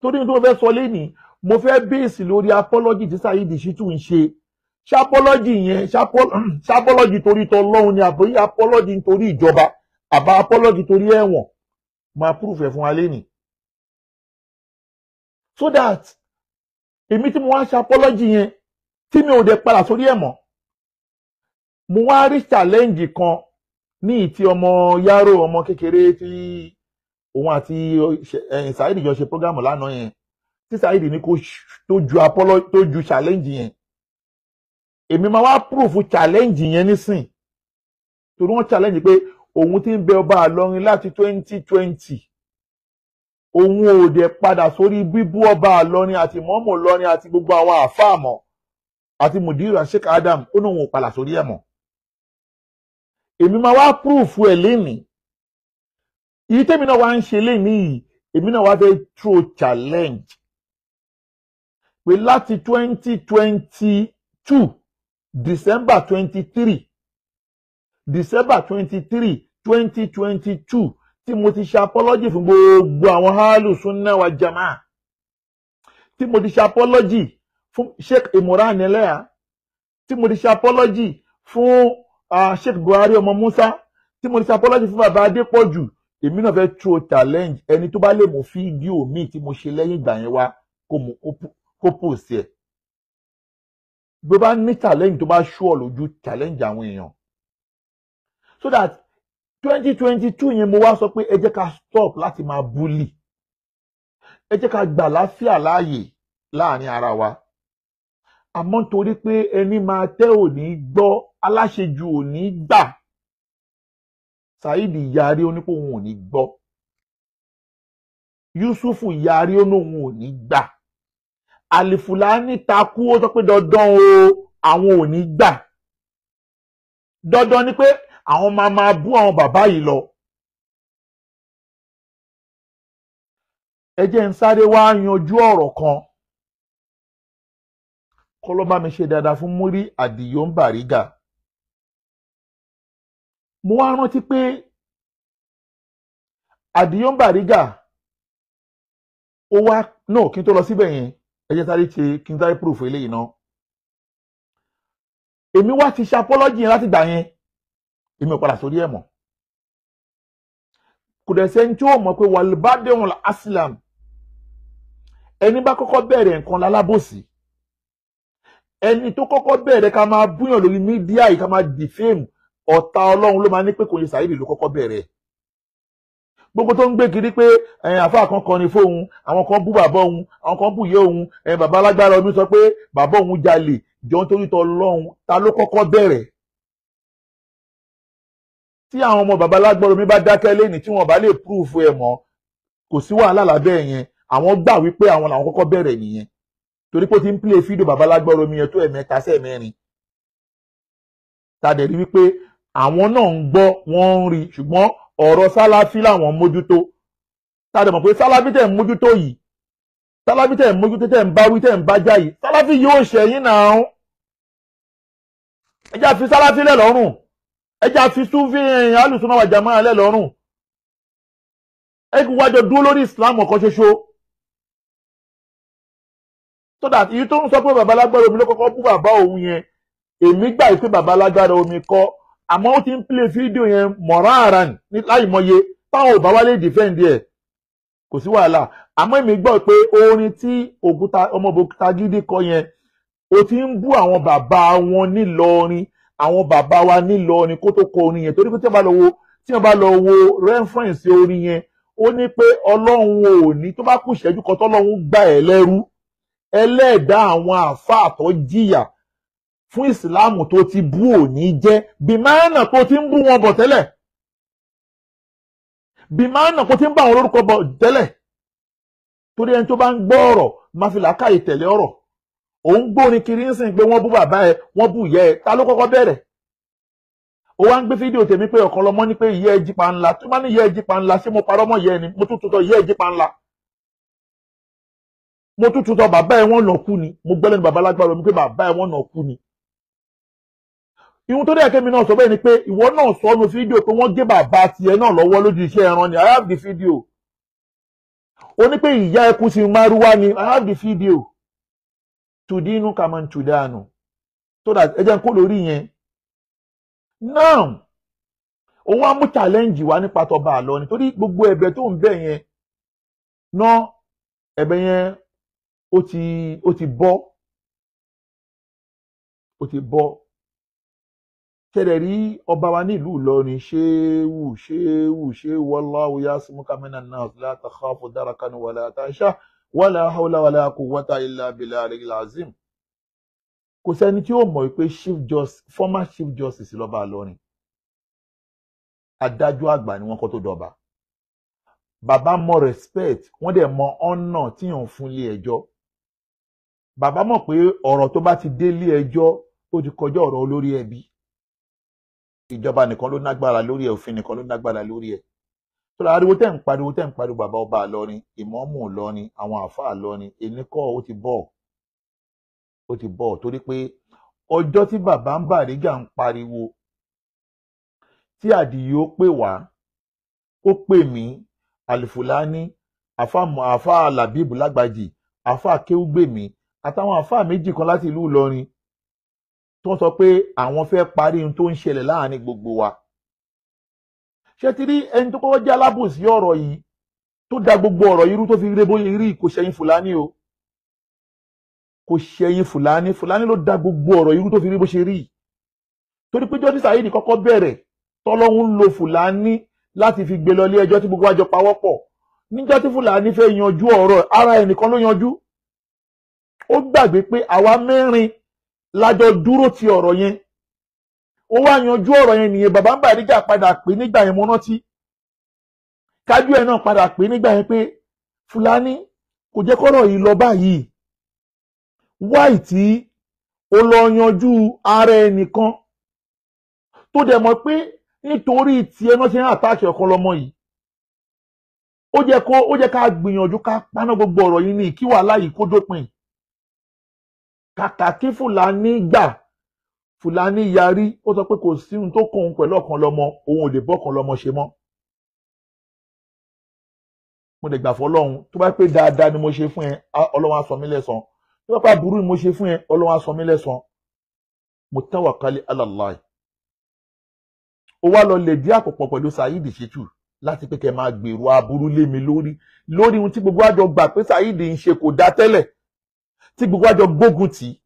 Torí ní tí mo fẹ́ sọ lénìí, mo fẹ́ bèèsì lórí apology tí Saheed Shittu ń ṣe. Ṣapọ́lọ́jì yẹn, ṣapọ́lọ́jì torí tọlọ́hun ni àbí apọ́lọ́jì nítorí ìjọba, àbá apọ́lọ́jì torí ẹ̀wọ̀n. Máa proof ẹ̀ fún wa lénìí. So that èmi tí mo wá ṣe apọ́lọ́jì yẹn tí mi ò dẹ̀ padà sórí ẹ̀ mọ́. Mo wá rí challenge kan ní ìtì ọmọ Yaro, ọmọ kékeré tí òun àti Saheed jọ ṣe program lánàá yẹn, tí Saheed ní kó tó ju apọ́lọ́ tó ju challenge yẹn. Èmi máa wá proof challenge yẹn nísìn, torí wọ́n challenge pé òun ti ń bẹ ọba Ìlọrin láti 2020, òun ò dẹ̀ padà sórí bíbú ọba Ìlọrin àti mọ́mọ́ Ìlọrin àti gbogbo àwọn àáfàá mọ́ àti Mùdírù Sheikh Adam, ó ní òun ò padà sórí ẹ̀ mọ́. Èmi máa wá proof ẹ̀ lénìí. Èyí tèmi náà wá ń ṣe lénìí yìí, èmi náà wá fẹ́ throw challenge pé láti 2022 December 23, December 23, 2022 tí mo ti ṣe apology fún gbogbo àwọn Ahlus-Sunnah wa Jamaa, tí mo ti ṣe apology fún Sheikh Imran Eleha, tí mo ti ṣe apology fún Sheikh Buhari ọmọ Musa, tí mo ti ṣe apology fún bàbá Adépọ̀jù. Èmi náà fẹ́ throw challenge ẹni tó bá lè mú fídíò míì tí mo ṣe lẹ́yìn ìgbà yẹn wá kó post ẹ̀. Bí ó bá ní challenge tó bá ṣú ọ lójú, challenge àwọn èèyàn. So that 2022 yẹn mo wá sọ pé ẹ jẹ́ ká stop láti máa bully, ẹ jẹ́ ká gbà láfíà láàyè láàrin ara wa. Àmọ́ nítorí pé ẹni máa tẹ́ ò ní gbọ́, aláṣejù ò ní gbà. Saheed yarí ó ní pé òun ò ní gbọ́. Yusufu yarí ó ní òun ò ní gbà. Alifulani takú ó sọ pé dandan o, àwọn ò ní gbà. Dandan ni pé àwọn máa máa bú àwọn bàbá yìí lọ. Ẹ jẹ́ n sáré wá yanjú ọ̀rọ̀ kan. Kọ́ ló bá mi ṣe dáadáa fún Múrí Àdìó ń Bàrígà. Mo wá rántí pé Àdìó ń Bàrígà ó wá náà kí n tó lọ síbẹ̀ yẹn, ẹ jẹ́ sáré ṣe kí n sáré proof eléyìí náà. Èmi wá ti ṣe apology yẹn láti gbà yẹn, èmi ò padà sórí ẹ̀ mọ́. Kò dẹ̀ sẹ́ni tí ó mọ̀ pé wàlúbádéhùn aslam, ẹni bá kọ́kọ́ bẹ̀rẹ̀ nǹkan lálábòsí, ẹni tó kọ́kọ́ bẹ̀rẹ̀ ká máa búyàn lórí mídíà yìí, ká máa defame ọ̀tá Ọlọ́run ló máa ní pé kò ní Saheed ló kọ́kọ́ bẹ̀rẹ̀. Gbogbo tó ń gbé kiri pé àfáà kan kọrin fóun, àwọn kan bú bàbá òun, àwọn kan bú ìyá òun, bàbá alágbára omi sọ pé bàbá òun jalè, jọ nítorí tọ Ọlọ́run, ta ló kọ́kọ́ bẹ̀rẹ̀? Tí àwọn ọmọ bàbá alágbára omi bá dákẹ́ lẹ́nìí tí wọ́n bá lè proof ẹ̀ mọ́, kò sí wàhálà lábẹ́ yẹn, àwọn gbà wípé àwọn làwọn kọ́kọ́ bẹ̀rẹ̀ nìyẹn. Torí pé ó ti ń play fídíò bàbá alágbára omi yẹn tó ẹ̀mẹ́ta sí ẹ̀mẹ́rin. Ta dẹ̀ rí wípé àwọn náà ń gbọ́, wọ́n ń rí, ṣùgbọ́n ọ̀rọ̀ Sálàfí làwọn mójútó. Ta dẹ̀ mọ̀ pé Sálàfí tẹ̀ ń mójútó yìí, Sálàfí tẹ̀ ń mójútó tẹ̀ ń bá wí tẹ̀ ń bá já yìí, Sálàfí yóò ṣẹ̀yìn náà. Ẹ jẹ́ fi Sálàfí lẹ̀ lọ́rùn, ẹ jẹ́ fi Súfì Alùsùnà wal Jamaa lẹ̀ lọ́rùn, Ẹ kí wájọ dúró lórí Islam ọ̀kan ṣoṣo. So that èyí tó ń sọ pé bàbá alágbára omi ló kọ́kọ́ bú bàbá òun yẹn, èmi gbà pé bàbá alágbára omi kọ́, àmọ́ ó ti ń play fídíò yẹn mọ̀ràn láì mọye táwọn ò bá wálé defend ẹ̀, kò sí wàhálà. Àmọ́ èmi gbọ́ pé orin tí Ògúnta ọmọ Ògúntagídí kọ yẹn, ó ti ń bú àwọn bàbá wọn nílọrin, àwọn bàbá wa nílọrin kó tó kọ orin yẹn. Torí pé tí wọ́n bá lọ wo reference orin yẹn, ó ní pé Ọlọ́run ò ní tó bá kù ìṣẹ́jú kan tọ́lọ́run gbà ẹ́ lẹ́rú, ẹlẹ́ẹ̀dá àwọn àáfàá tó jìyà fún ìsìláàmù tó ti bú òní jẹ́ bìmánà tó ti ń bú wọn bọ̀ tẹ́lẹ̀, bìmánà tó ti ń bá àwọn olórúkọ bọ̀ tẹ́lẹ̀. Torí ẹni tó bá ń gbọ́ ọ̀rọ̀ máa fi làákàyè tẹ̀lé ọ̀rọ̀. Òun gbórin kiri ń sìn pé wọ́n bú bàbá ẹ, wọ́n bú ìyá ẹ, ta ló kọ́kọ́ bẹ̀rẹ̀? Ó wá ń gbé fídíò tèmi pé ọ̀kan lọmọ ní pé ìyá ẹ jípa ńlá. Tó bá ní ìyá ẹ jípa ńlá, ṣé mo parọ́ mọ́ ìyá ẹ ni? Mo tún tutọ́ ìyá ẹ jípa ńlá, mo tún tutọ́ bàbá ẹ wọ́n nà kú ni. Mo gbẹ́lẹ́nu bàbá lágbára mi pé bàbá ẹ wọ́n nà kú ni. Ihun tó dẹ̀ kémi náà sọ bẹ́ẹ̀ ni pé ìwọ náà sọ ọ́nu fídíò pé wọ́n gé bàbá tiẹ̀ náà lọ́wọ́ lójú iṣẹ́ ẹran ni. I have the video. Ó ní pé ìyá ẹkú sí márúwá ni. I have the video. Tùdínú kàmọ́ tùdánù. So that ẹ jẹ́ n kó lórí yẹn. Now, òun á mú challenge wá nípa tọba àlọ́ ni, torí gbogbo ẹ̀bẹ̀ tó ń bẹ̀ yẹn ná, ẹ̀bẹ̀ yẹn ó ti bọ́, ó ti bọ́. Ṣẹlẹ̀ rí ọba wa ní ìlú Ìlọrin, ṣéwù ṣéwù ṣéwù, wallahu yasmuka minan nas la takhafu darakan wala takhsha wala hawla wala quwwata illa billahil azim. Kò sẹ́ni tí ó mọ̀ pé chief justice, former chief justice lọ́ba Ìlọrin, adájọ́ àgbà ni wọ́n kọ́ tó dọba. Bàbá mọ respect, wọ́n dẹ̀ mọ ọ̀nà tí yàn fún ilé ẹjọ́. Bàbá mọ̀ pé ọ̀rọ̀ tó bá ti dé ilé ẹjọ́ ó ti kọjá ọ̀rọ̀ olórí ẹbí. Ìjọba nìkan ló nágbára lórí ẹ̀, òfin nìkan ló nágbára lórí ẹ̀. Tó ariwo tẹ́ ń pariwo tẹ́ ń pariwo bàbá ọba Ìlọrin, ìmọ̀ọ́mù Ìlọrin, àwọn àáfàá Ìlọrin, èmi kọ́ ó ti bọ̀, ó ti bọ̀. Torí pé ọjọ́ tí bàbá ń Bàrígà ń pariwo tí Àdìyó pè wá, ó pè mí, Àlìfùlání, àfáà Làbíbù Lágbàjì, àfáà Kéwúgbèmí, àtàwọn àfáà méjì kan láti ìlú Ìlọrin tó ń sọ pé àwọn fẹ́ parí ohun tó ń ṣẹlẹ̀ láàrin gbogbo wa. Ṣé ti rí ẹni tó kọ́kọ́ jẹ́ alábòsí ọ̀rọ̀ yìí tó da gbogbo ọ̀rọ̀ yìí rú tó fi rí bóyá rí, kò ṣẹ̀yìn Fúlàní o, kò ṣẹ̀yìn Fúlàní. Fúlàní ló da gbogbo ọ̀rọ̀ yìí rú tó fi rí bó ṣe rí. Torí pé Justice Saheed kọ́kọ́ bẹ̀rẹ̀ tọ́lọ́hún lo Fúlàní láti fi gbé lọ ilé ẹjọ́ tí gbogbo àjọ pawọ́pọ̀. Níjọ́ tí Fúlàní fẹ́ yanjú ọ̀rọ̀ ara ẹnìkan ló yanjú. Ó gbàgbé pé àwa mẹ́rin lájọ dúró ti ọ̀rọ̀ yẹn. Ó wá yanjú ọ̀rọ̀ yẹn nìyẹn. Bàbá ń Bàrígà padà pé nígbà yẹn, mo rántí. Kájú ẹ̀ náà padà pé nígbà yẹn pé Fúlàní kò jẹ́ kọ́rọ̀ yìí lọ báyìí. Wáì tí ó lọ yanjú ara ẹnìkan tó dẹ̀ mọ̀ pé nítorí tiẹ̀ náà ṣe ń àtàkì ọ̀kan lọ́mọ yìí. Ó jẹ́ ká gbìyànjú ká paná gbogbo ọ̀rọ̀ yìí ní kí wàhálà yìí kó dópin. Kàkà kí Fúlàní gbà, Fúlàní yarí, ó sọ pé kò sí ohun tó kàn òun pẹ̀lú ọ̀kan lọ́mọ, òun ò lè bọ́ ọ̀kan lọ́mọ ṣe mọ́. Mo lè gbà fọlọ́run, tó bá pé dáadáa ni mo ṣe fún ẹ, Ọlọ́run á san mí lẹ́san. Tó bá pé aburú ni mo ṣe fún ẹ, Ọlọ́run á san mí lẹ́san. Mo tawakkali ala Allah. Ó wá lọ lè dí àpòpọ̀ pẹ̀lú Saheed Shittu láti pé kẹ́ máa gbèrò aburú lé mi lórí, lórí ohun tí gbogbo àjọ gbà pé Saheed ń ṣe kò dá tẹ́lẹ̀, tí gbogbo àjọ gbógun tì.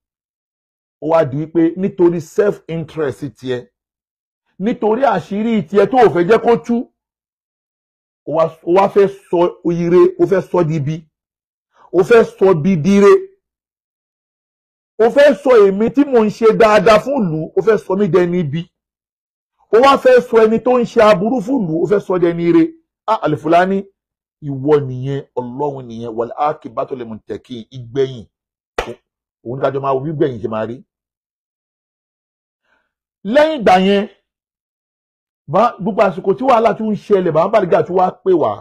Ó wá di wípé nítorí self interest tiẹ̀, nítorí àṣírí tiẹ̀ tó ò fẹ́ jẹ́ kó tú, ó wá fẹ́ sọ ire, ó fẹ́ sọ di ibi, ó fẹ́ sọ bí dire, ó fẹ́ sọ èmi tí mò ń ṣe dáadáa fún ìlú, ó fẹ́ sọ mí dẹni ibi, ó wá fẹ́ sọ ẹni tó ń ṣe aburú fún ìlú, ó fẹ́ sọ dẹni ire. Àlìfúlání, ìwọ nìyẹn, Ọlọ́run nìyẹn, wal akibatu lil muttaqin, ìgbẹ̀yìn òun kájọ máa wí gbẹ̀yìn ṣe máa rí. Lẹ́yìn ìgbà yẹn, gbogbo àsìkò tí wàhálà tún ń ṣẹlẹ̀, bàbá Bàrígà tún wá pè wá,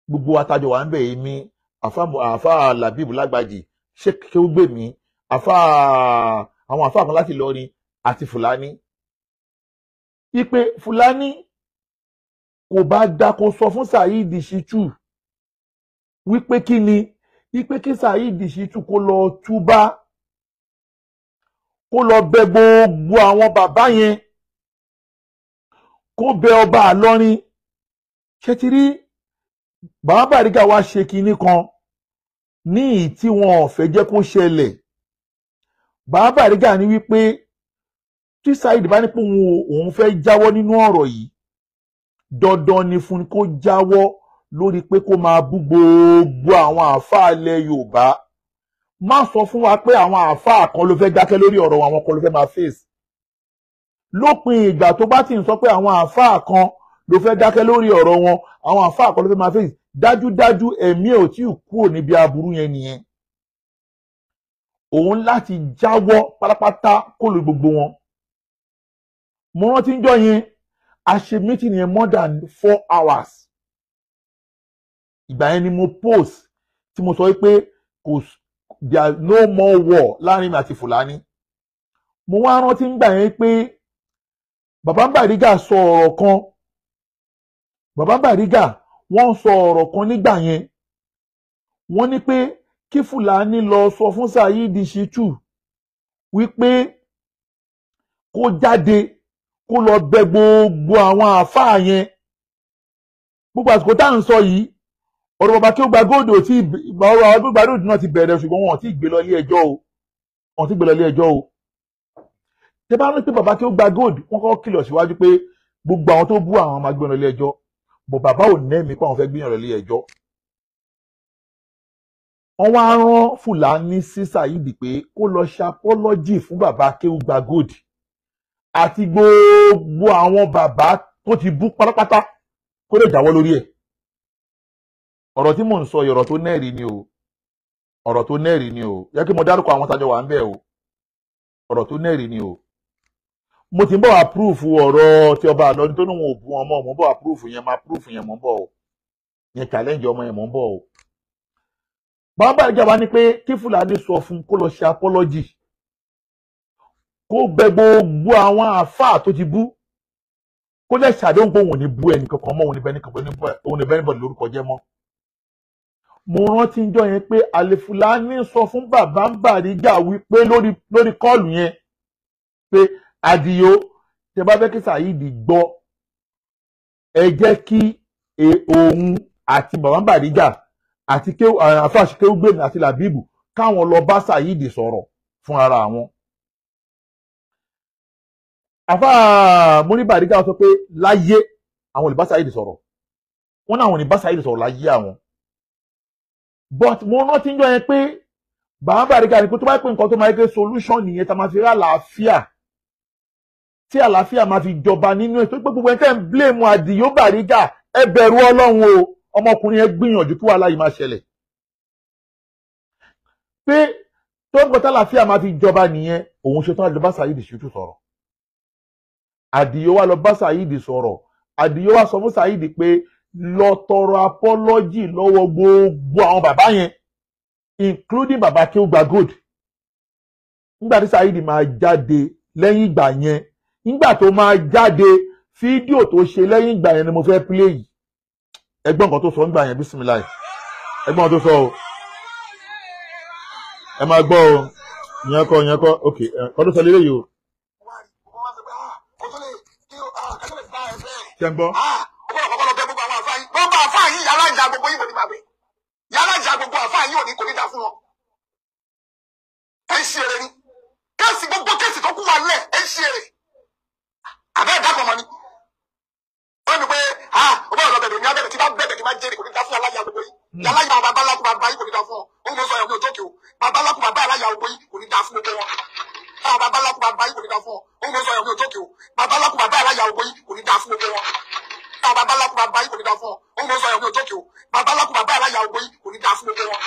gbogbo àtàjọ wà ń bẹ̀, èmi, àfáà Làbíbù Lágbàjì, Kéwúgbèmí, àwọn àfáà kan láti Ìlọrin àti Fúlàní. Ipe Fúlàní Kò bá dá kó sọ fún Saheed Shittu wípé kí ni, wípé kí Saheed Shittu kó lọ túbá, kó lọ bẹ gbogbo àwọn bàbá yẹn, kó bẹ ọba Ìlọrin. Ṣé ti rí bàbá Bariga wá ṣe kinní kan ní ìyí tí wọn ò fẹ́ jẹ́ kó ṣẹlẹ̀. Bàbá Bariga ní wípé tí Saheed bá ní pé òun fẹ́ jáwọ́ nínú ọ̀rọ̀ yìí, dandan ni fún kó jáwọ́ lórí pé kó máa bú gbogbo àwọn àáfàá ilẹ̀ Yorùbá. Má sọ fún wa pé àwọn àáfàá kan ló fẹ́ dákẹ́ lórí ọ̀rọ̀ àwọn kan ló fẹ́ máa face. Lópin ìgbà tó bá ti ń sọ pé àwọn àáfàá kan ló fẹ́ dákẹ́ lórí ọ̀rọ̀ wọn, àwọn àáfàá kan ló fẹ́ máa face, dájúdájú ẹ̀mí ò tí ì kúrò níbi aburú yẹn nìyẹn. Òun láti jáwọ́ pátápátá kó lu gbogbo wọn. Mo rántí ń jọ yẹn, a ṣe meeting yẹn more than 4 hours. Ìgbà yẹn ni mo post tí mo sọ pé kò there no more war láàrin mi àti Fúlàní. Mo wá rántí ń gbà yẹn pé bàbá Bariga sọ ọ̀rọ̀ kan. Bàbá Bariga wọ́n sọ ọ̀rọ̀ kan nígbà yẹn. Wọ́n ní pé kí Fúlàní lọ sọ fún Saheed Shittu wípé kó jáde kó lọ bẹ gbogbo àwọn àáfàá yẹn. Gbogbo àsìkò tá à ń sọ yìí, ọ̀rọ̀ bàbá kí ó gba góòdù tí ọ̀rọ̀ àwọn gbogbo àdóòdù náà ti bẹ̀rẹ̀, ṣùgbọ́n wọn ò tí ì gbé lọ ilé ẹjọ́ o. Wọn ò tí ì gbé lọ ilé ẹjọ́ o. Tẹ bá rántí pé bàbá kí ó gba góòdù, wọ́n kọ́kọ́ kìlọ̀ síwájú pé gbogbo àwọn tó bú àwọn máa gbé lọ ilé ẹjọ́. Bọ̀ bàbá ò nẹ́ẹ̀mí pé àwọn fẹ́ gbé lọ ilé ẹjọ́. Wọ́n wá rán Fúlàní sí Saheed pé kó lọ ṣe apọ́lọ́jì fún bàbá kí ó gba góòdù àti gbogbo àwọn bàbá tó ti bú pátápátá, kó lè jáwọ́ lórí ẹ̀. Ọ̀rọ̀ tí mò ń sọ yìí, ọ̀rọ̀ tó nẹ́ẹ̀rí ni o. Ọ̀rọ̀ tó nẹ́ẹ̀rí ni o. Yẹ kí mo dárúkọ àwọn tájọ wà ń bẹ̀ o. Ọ̀rọ̀ tó nẹ́ẹ̀rí ni o. Mo ti ń bọ̀ wá púrúfù ọ̀rọ̀ tí ọba Ìlọrin tó ní wọn ò bú wọn mọ́. Mo ń bọ̀ wá púrúfù yẹn, máa púrúfù yẹn, mo ń bọ̀ o. Yẹn challenge ọmọ yẹn, mo ń bọ̀ o. Bàbá Bariga wá ní pé kí Fúlàní sọ fún kó lọ ṣe apology, kó bẹ gbogbo àwọn àáfàá tó ti bú, kó lè ṣàdéhùn pé òun ò ní bú ẹnì kankan mọ́, òun ní bẹ́ẹ̀ níbọ̀ lórúkọ jẹ́ mọ́. Mo rántí ń jọ yẹn pé Àlè-Fúlàní sọ fún bàbá Bariga wípé lórí kọ́ọ̀lù yẹn pé Àdìó, tẹ bá fẹ́ kí Saheed gbọ́, ẹ jẹ́ kí òun àti bàbá Bariga àti àfáà Kéwúgbèmí àti Làbíbù káwọn lọ bá Saheed sọ̀rọ̀ fún ara àwọn. Àfáà Múrí Bariga sọ pé láyé àwọn ò lè bá Saheed sọ̀rọ̀. Wọ́n náà àwọn ò ní bá Saheed sọ̀rọ̀ láyé àwọn. But mo rántí ń jọ yẹn pé bàbá Bariga ni pé tó bá pè nǹkan tó máa yẹ solution nìyẹn tá máa fi rí àlàáfíà, tí àlàáfíà máa fi jọba nínú ẹ̀. Tó pé gbogbo ẹ̀ tẹ́ ń blame Àdìó Bariga, ẹ bẹ̀rù Ọlọ́run o. Ọmọkùnrin yẹn gbìyànjú kí wàhálà yìí máa ṣẹlẹ̀. Pé tó ń kọtá àlàáfíà máa fi jọba nìyẹn, òun ṣetán àti lọ bá Saheed Shittu sọ̀rọ̀. Àdìó wá lọ bá Saheed sọ̀rọ̀. Àdìó wá sọ fún Saheed pé lọ tọrọ apology lọ́wọ́ gbogbo àwọn bàbá yẹn, including bàbá Kéwúgbà Gold. Nígbà tí Saheed máa jáde lẹ́yìn ìgbà yẹn, nígbà tó máa jáde, fídíò tó ṣe lẹ́yìn ìgbà yẹn ni mo fẹ́ play yìí. Ẹgbọ́n nǹkan tó sọ nígbà yẹn, bísímìláì. Ẹgbọ́n tó sọ o. Ẹ máa gbọ́ o. Ìyẹn kọ́, ìyẹn kọ́, ok, kọ́ tó sọ lélẹ́yìí o. Ṣé ń gbọ́? Gbogbo àfáà yìí yàrá ìjà gbogbo yìí kò ní bàbá. Yàrá ìjà gbogbo àfáà yìí ò ní kò ní dá fún wọn. Ẹ ń ṣe eré ni. Kéèsì gbogbo kéèsì tó kú wà lẹ̀ ẹ ń ṣe eré. Àbẹ́ ẹ̀dá kan mọ́ ni. Wọ́n ní pé ó bá ọ̀dọ̀ bẹ̀rẹ̀ ní abẹ́rẹ́ tí bá bẹ̀rẹ̀ kí bá jẹ́rìí kò ní dá fún aláya gbogbo yìí. Yàrá ìyá bàbá aláku bàbá yìí kò ní dá fún wọn. Òun ló sọ ẹ̀mí òjókè o. Bàbá aláku bàbá aláya gbogbo yìí kò ní dá fún gbogbo wọn. Bàbá aláku bàbá yìí kò ní dá fún wọn. Òun ló sọ ẹ̀mí òjókè o. Bàbá aláku bàbá aláya gbogbo yìí kò ní dá fún gbogbo wọn. Bàbá aláku bàbá yìí kò ní dá fún wọn. Òun ló sọ ẹ̀mí òjókè o. Bàbá aláku bàbá aláya gbogbo yìí kò ní dá fún gbogbo wọn.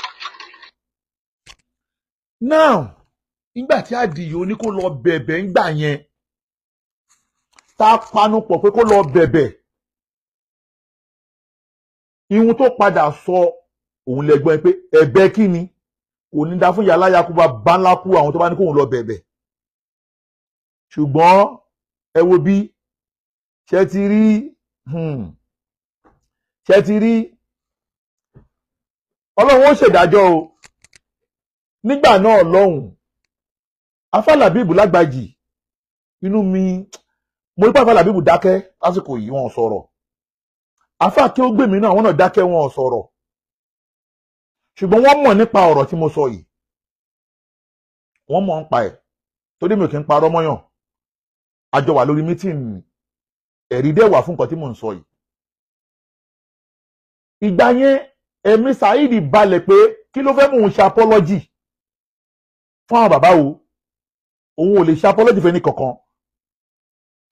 Now, nígbà tí Àdìó ní kó lọ bẹ̀bẹ̀ ńgbà yẹn, tá a panu pọ̀ pé kó lọ bẹ̀bẹ̀, ihun tó padà sọ òun lẹ́gbọ́n pé ẹ̀bẹ̀ kí ni, kò ní dá fún yàrá yakuba bá ńlá kú àwọn tó bá ní kóun lọ bẹ̀bẹ̀. Ṣùgbọ́n ẹ wo bí ṣe ti rí. Ṣé ti rí Ọlọ́run ó ṣèdájọ́ o. Nígbà náà lọ́hùn, Afa Labeeb Lágbàjì, inú mi mo rí pé Afa Labeeb dákẹ́ lásìkò yìí, wọn ò sọ̀rọ̀. Afa kí ó gbèmí náà, àwọn náà dákẹ́, wọn ò sọ̀rọ̀. Ṣùgbọ́n wọ́n mọ̀ nípa ọ̀rọ̀ tí mo sọ yìí, wọ́n mọ̀ ń pa ẹ̀, torí mi ò kí ń parọ́ mọ́yàn. A jọ wà lórí mítìnì, ẹ̀rí dẹ̀ wà fún nǹkan tí mò ń sọ yìí. Ìgbà yẹn ẹ̀mí Saheed balẹ̀ pé kí ló fẹ́ mú òun ṣe apology fún àwọn bàbá wo, òun ò lè ṣe apology fẹ́ ní kankan,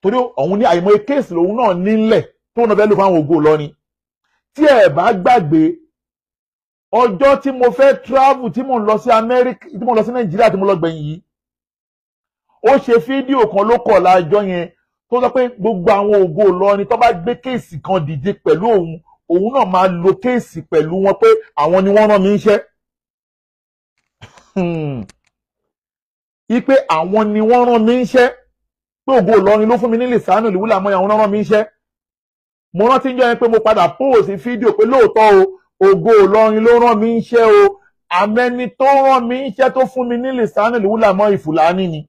torí òun ní àìmọye kéèsì lòun náà nílẹ̀ tó ń fẹ́ lò fáwọn ògo Ìlọrin. Tí ẹ bá gbàgbé ọjọ́ tí mo fẹ́ travel, tí mo ń lọ sí Amẹ́ríkà, tí mo lọ sí Nàìjíríà, tí mo lọ gbẹ̀yìn yìí, ó ṣe fídíò kan ló kọ̀ lájọ́ yẹn tó sọ pé gbogbo àwọn ògo Ìlọrin tó bá gbé kéèsì kan dìde pẹ̀lú òun, òun náà máa lo kéèsì pẹ̀lú wọn pé àwọn ni wọ́n rán mi níṣẹ́. Ipe àwọn ni wọ́n rán mi níṣẹ́, pé ògo Ìlọrin ló fún mi ní lìsánù ìwúlà mọ́, àwọn rán mi níṣẹ́. Mo rántí ń jẹ́ yẹn pé mo padà póòsì fídíò pé lóòótọ́ o, ògo Ìlọrin ló rán mi níṣẹ́ o, àmẹ́ni tó rán mi níṣẹ́ tó fún mi ní lìsánù ìwúlà mọ́ ìfúlàní ni.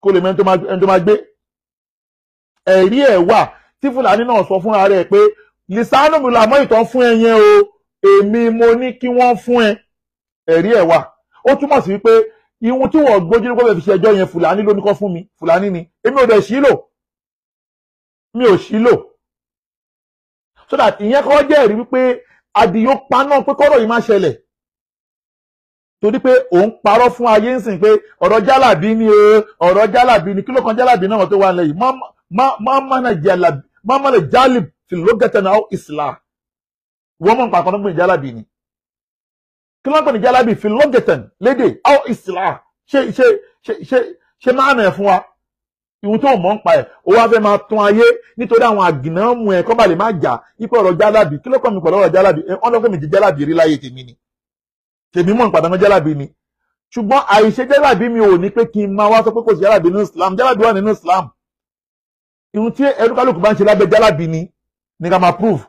Kó lè mọ ẹni tó máa gbé ẹ̀rí ẹ̀ wà tí Fúlàní náà sọ fúnra rẹ̀ pé lìsánù ìwúlà mọ́ ìtàn fún ẹ yẹn o, èmi mo ní kí wọ́n fún ẹ. Ẹ̀rí ẹ̀ wà. Ó túmọ̀ sí wípé ihun tí wọ́n gbójú ní kó fẹ́ fi ṣe ẹjọ́ yẹn, Fúlàní ló ní kó fún mi, Fúlàní ni, èmi ò dẹ̀ sí lò, mi ò sí lò. So that ìyẹn kọ́ jẹ́ ẹ̀rí wípé Àdìó paná pé kọ́rọ̀ yìí má ṣẹlẹ̀, torí pé òun parọ́ fún ayé ń sìn pé ọ̀rọ̀ jálàbí ni o, ọ̀rọ̀ jálàbí ni. Kí ló kan jálàbí náà tó wà nílẹ̀ yìí? Má má jálì fi lókẹ́tẹ̀ náà ìsìlá wọ́n mọ̀ nípa kan tó ń pè ní jálàbí ni. Kí ló ń pè ní jálàbí fi lókẹ́tẹ̀ lédè áwọ̀ ìsìlá? Ṣe ṣe ṣe ṣe ṣe máa nà ẹ̀ fún wa ìhun tó mọ̀ ń pa ẹ̀, ó wá fẹ́ máa tún ayé nítorí àwọn àgìnàmù ẹ̀ kọ́ bá lè má jà ipò ọ̀rọ̀ jálàbí. Kí ló kàn mí pẹ̀lú ọ̀rọ̀ jálàbí? Wọ́n lọ́kàn mi jẹ́ jálàbí rí láyé tèmi ni, tèmi mọ̀ nípa àtàwọn jálàbí ni. Ṣùgbọ́n àìṣe jálàbí mi ò ní pé kí n máa wá sọ pé kò sí jálàbí nínú Islam. Jálàbí wà nínú Islam. Ìhun tí ẹrúkálùkù bá ń ṣe lábẹ́ jálàbí ni ní ká máa prove.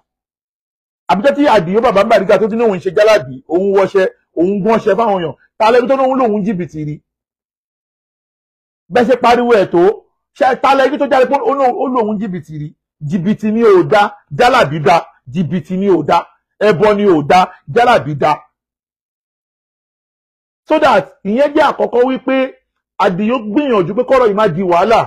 Àbíjọ́ tí Àdìó bàbá ń bàrígà tó ti ní òun ṣe jálàbí, òun wọṣẹ, òun gúnṣẹ fáwọn èèyàn, ta lẹ́bi tó ní òun lòun jìbìtì rí? Bẹ́ẹ̀ ṣe pariwo ẹ̀ tó ṣe ta lẹ́bi tó jáde pé ó lòun jìbìtì rí? Jìbìtì ni ò dá, jálàbí dá. Jìbìtì ni ò dá, ẹbọ ni ò dá, jálàbí dá. So that ìyẹn jẹ́ àkọ́kọ́ wípé Àdìó gbìyànjú pé kọ́rọ̀ yìí má di wàhálà.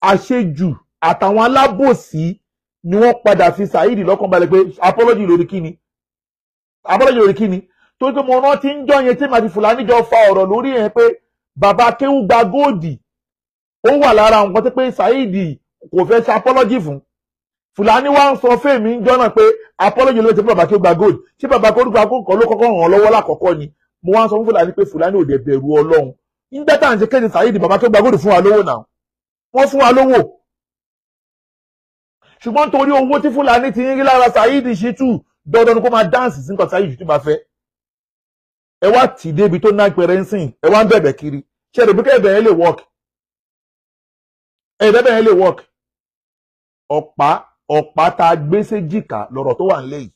Àṣejù àtàwọn alábòsí ni wọ́n padà fi Saheed lọ́kàn balẹ̀ pé apology lórí kíni, apology lórí kíni. Torí pé mo rántí ń jọ yẹn tí màá ti Fúlàní jọ fa ọ̀rọ̀ lórí yẹn pé bàbá Kéwú gba góòdì, ó wà lára nǹkan tó pé Saheed kò fẹ́ ṣe apology fún. Fúlàní wá ń sọ fèmí ń jọ́nà pé apology ló ti fún bàbá Kéwú gba góòdì. Ṣé bàbá Kéwú gba góòdì kan ló kọ́kọ́ ràn án lọ́wọ́ lákọ̀ọ́kọ́ ni? Mo wá ń sọ fún Fúlàní pé Fúlàní ò dẹ̀ bẹ̀rù Ọlọ́run. Nígbà tá à ń ṣe kéde Saheed, bàbá Kéwú gba góòdì fún wa lówó náà, wọ́n fún wa lówó. Ṣùgbọ́n torí owó tí Fúlàní ti ń rí lára Saheed Shittu, dandan ni kó máa dáǹsì sí nǹkan Saheed Shittu bá fẹ́. Ẹ wá tì débi tó ná pẹrẹ ń sìn, ẹ wá ń bẹ̀bẹ̀ kiri. Ṣé ẹ̀rọ bíkẹ́ ẹ̀bẹ̀ yẹn lè work? Ẹ̀bẹ̀ yẹn lè work. Ọ̀pá tá a gbé séjìká lọ̀rọ̀ tó wà nílẹ̀ yìí.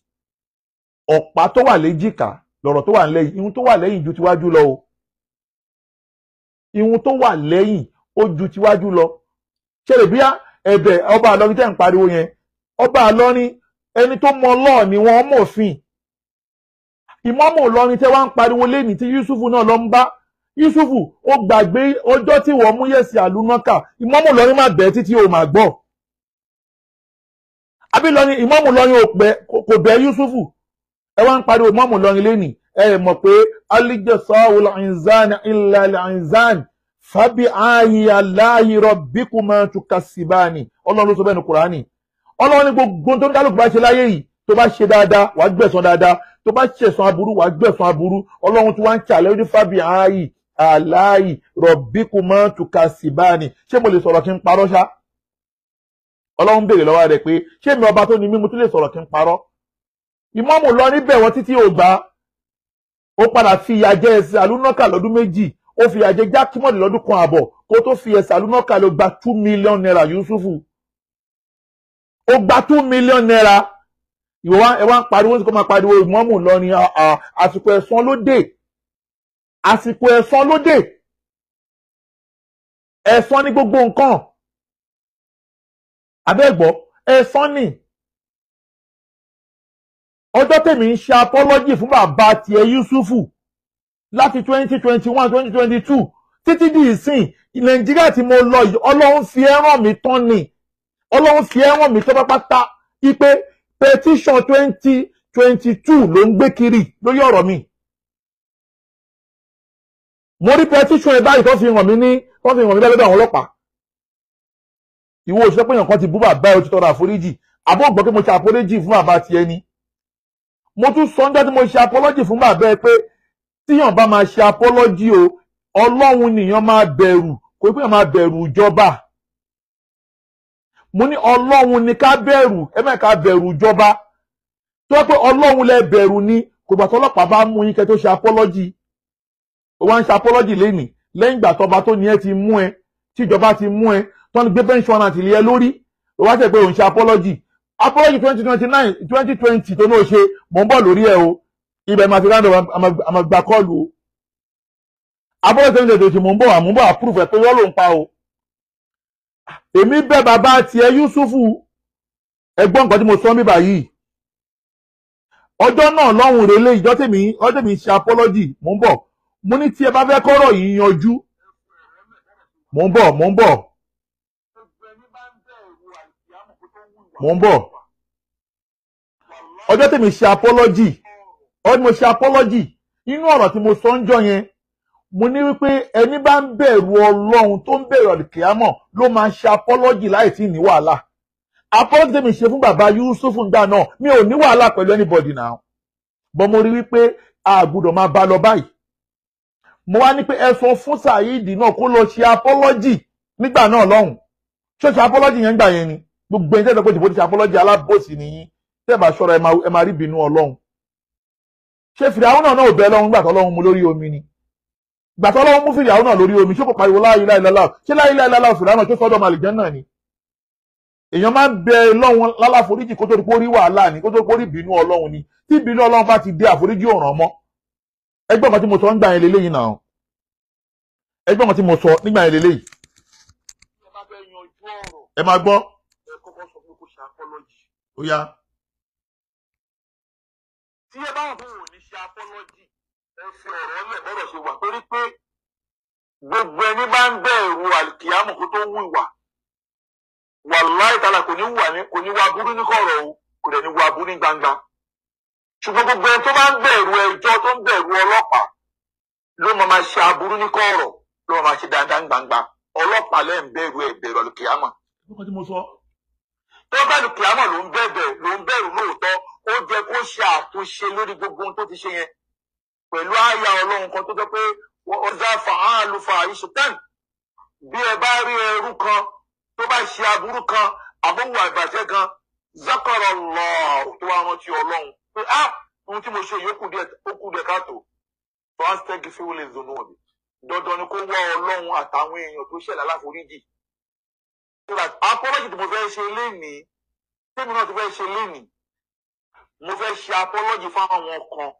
Ọ̀pá tó wà léjìká lọ̀rọ̀ tó wà nílẹ̀ yìí. Ihun tó wà lẹ́yìn ju tiwájú lọ o. Ihun tó wà lẹ́yìn ó ju tiwájú lọ. Ṣé ẹ̀rọ bíyà ẹ̀bẹ̀ ọba Ìlọrin tẹ́ ń pariwo yẹn, ọba Ìlọrin ẹni tó mọ lọ́ọ̀ ni wọ́n mọ̀fin. Ìmáàmù Ìlọrin tẹ́ wá ń pariwo lẹ́nìí tí Yusufu náà lọ ń bá Yusufu, ó gbàgbé ọjọ́ tí wọ́n mú yẹ̀sì àlùmọ́kà. Ìmáàmù Ìlọrin má bẹ̀ẹ́ títí o máa gbọ́. Àbí Ìlọrin, ìmáàmù Ìlọrin kò bẹ̀ Yusufu. Ẹ wá ń pariwo ìmáàmù Ìlọrin lẹ́nìí, ẹ mọ̀ pé alijasawul inzan illa al-inzan fàbí ayé aláyé rabbikuma tukasibani. Ọlọ́run ló sọ bẹ́ẹ̀ ní Kùránì. Ọlọ́run ní gbogbo tó ń kálukú bá ṣe láyé yìí, tó bá ṣe dáadáa wàá gbẹ̀san dáadáa, tó bá ṣẹ̀san aburú wàá gbẹ̀san aburú. Ọlọ́run tí wọ́n ń ṣàlẹ́ ní fàbí ayé aláyé rabbikuma tukasibani. Ṣé mo lè sọ̀rọ̀ kí n parọ́ ṣá? Ọlọ́run béèrè lọ́wọ́ rẹ̀ pé ṣé mi ọba tó ní mímu tún lè sọ̀rọ̀ kí n parọ́? Ìmáàmù lọ níbẹ̀ wọ́n títí ò gbà. Ó padà fi ìyà jẹ ẹsẹ̀ àlùnọ́kà lọ́dún méjì, ó fi àjẹ jákímọ̀dì lọ́dún kan àbọ̀ kó tó fi ẹsẹ̀ àlùnọ́kà ló gba 2 million naira. Yusufu ó gba 2 million naira. Ìwọ wa ẹ wá ń pariwo ní kó máa pariwo ìmọ̀ọ́mù Ìlọrin. Àsìkò ẹ̀san ló dé, àsìkò ẹ̀san ló dé. Ẹ̀san ní gbogbo nǹkan, abẹ́gbọ́ ẹ̀san ni. Ọjọ́ tèmi ń ṣe apology fún bàbá tiẹ̀ Yusufu láti 2021, 2022 títí di ìsìn Nàìjíríà tí mo lọ yìí, Ọlọ́run fi ẹ̀ràn mi tán ni, Ọlọ́run fi ẹ̀ràn mi tán pátápátá ipe petition 2022 ló ń gbé kiri lórí ọ̀rọ̀ mi. Mo rí petition ẹ báyìí tó fi hàn mí ní tó fi hàn mí lọ́dọ̀ àwọn ọlọ́pàá. Ìwọ òṣìṣẹ́ pé èèyàn kan ti bú bàbá ẹ, ó ti tọrọ àforíjì. Àbó gbọ́ pé mo ṣe àforíjì fún bàbá tiẹ̀ ni. Mo tún sọ níjọ́ tí mo ṣe apology fún bàbá ẹ pé tíyàn bá máa ṣe apology o, Ọlọ́run nìyàn máa bẹ̀rù, kò pé máa bẹ̀rù ìjọba. Mo ní Ọlọ́run ni ká bẹ̀rù, ẹ má ká bẹ̀rù ìjọba. Tó wá pé Ọlọ́run lẹ bẹ̀rù ni, kò gbà tọ́lọ́pàá bá mú yín kẹ́ tó ṣe apology. Ó wá ń ṣe apology lénìí lẹ́yìn ìgbà tọba tó ní ẹ ti mú ẹ, tíjọba ti mú ẹ, tó ń gbé pension àti ilé ẹ lórí, ó wá tẹ̀ pé òun ṣe apology. Apology 2029, 2020 tó náà ṣe, mò ń bọ̀ lórí ẹ o. Ibẹ̀ máa fi ráńdọ̀ àmà gba kọ́ọ̀lù o. Apology 2020 mò ń bọ̀, àmú bọ̀ approve ẹ̀ pé wọ́n ló ń pa o. Èmi bẹ̀ bàbá tiẹ̀ Yusufu, ẹgbọ́n nǹkan tí mo sọ ń bíbà yìí. Ọjọ́ náà lọ́hùn relé ìjọ tèmi, ọjọ́ tèmi ṣe apology, mò ń bọ̀. Mo ní tí ẹ bá fẹ́ kọ́rọ̀ yìí yanjú. Mò ń bọ̀, mò ń bọ̀. Mò ń bọ̀. Ọjọ́ tèmi ṣe apology, ọjọ́ tí mo ṣe apology, inú ọ̀rọ̀ tí mo sọ ń jọ yẹn, mo ní wípé ẹni bá ń bẹ̀rù Ọlọ́run tó ń bẹ̀rù àlùkìyámọ̀ ló máa ṣe apology láì tí ní wàhálà. Apology tèmi ṣe fún bàbá Yusufu ńgbà náà, mi ò ní wàhálà pẹ̀lú anybody now. But mo rí wípé a gbọ́dọ̀ máa bá lọ báyìí. Mo wá ní pé ẹ sọ fún Saheed náà kó lọ ṣe apology nígbà náà lọ́hùn. Ṣé ṣe apology yẹn gbà yẹn ni? Gbogbo ẹni tẹ́lẹ̀ pé jìbò ti ṣe apology, alábòsí nìyí. Tẹ́ bá ṣọ́ra ẹ máa rí ìbínú Ọlọ́run. Ṣé Fìràwọ́n náà ò bẹ Ọlọ́run gbà tọ́lọ́run mú lórí omi ni? Gbà tọ́lọ́run mú Fìràwọ́n náà lórí omi, ṣé kò pariwo la ilaha illallah? Ṣé la ilaha illallah Fìràwọ́n tó sọ́dọ̀ màlìjẹ́ náà ni? Èèyàn máa ń bẹ Ọlọ́run láláforíjì kó tó di pé ó rí wàhálà ni, kó tó di pé ó rí ìbínú Ọlọ́run ni. Tí ìbínú Ọlọ́run bá ti dé, àforíjì ò ràn mọ́. Ẹgbọ́n kan tí mo sọ nígbà yẹn leléyìí náà. Ẹgbọ́n kan tí mo sọ nígbà yẹn leléyìí. Ẹ máa gbọ́. Ẹ kọ́kọ́ sọ pé kó ṣe apology. Ó yá. Tí ẹ bá wà fún òun ní ṣe apology, ẹ fi ọ̀rọ̀ lẹ̀ bọ́rọ̀ ṣe wà, torí pé gbogbo ẹni bá ń bẹ̀rù àlìkìyámọ̀ kó tó wù ìwà, wàláhì tààlà kò ní wà ní kò ní wà burú ní kọ̀rọ̀ o, kò dẹ̀ ní wà burú ní gbangba. Ṣùgbọ́n gbogbo ẹni tó bá ń bẹ̀rù ẹjọ́, tó ń bẹ̀rù ọlọ́pàá, ló máa ṣe aburú ní kọ̀rọ̀, ló máa ṣe dáadáa ní gbangba. Ọlọ́pàá lẹ́ ń bẹ̀rù ẹ̀ bẹ̀rù àlìkìyámọ̀. Nǹkan tí mo sọ. Tó bá àlìkìyámọ̀ ló ń bẹ̀bẹ̀, ló ń bẹ̀rù lóòótọ́, ó jẹ́ kó ṣe àtúnṣe lórí gbogbo ohun tó ti ṣe yẹn pẹ̀lú àyà Ọlọ́run kan tó jẹ́ pé ọjà fàálù fàáyíṣetán. Bí ẹ bá rí ẹrú kan tó bá ṣe aburú kan àbọ̀wò àìbàjẹ́ kan, zákọ̀rọ̀ lọ tó wá rántí Ọlọ́run pé á ohun tí mo ṣe yìí ó kù díẹ̀ káàtó, fàástẹ́gì fíwọlé zonu ọ̀bì, dandan ni kó wá Ọlọ́run àtàwọn èèyàn tó ṣẹlẹ̀ aláforíjì. So that apology tí mo fẹ́ ṣe lénìí, tèmi náà ti fẹ́ ṣe lénìí, mo fẹ́ ṣe apology fáwọn kan.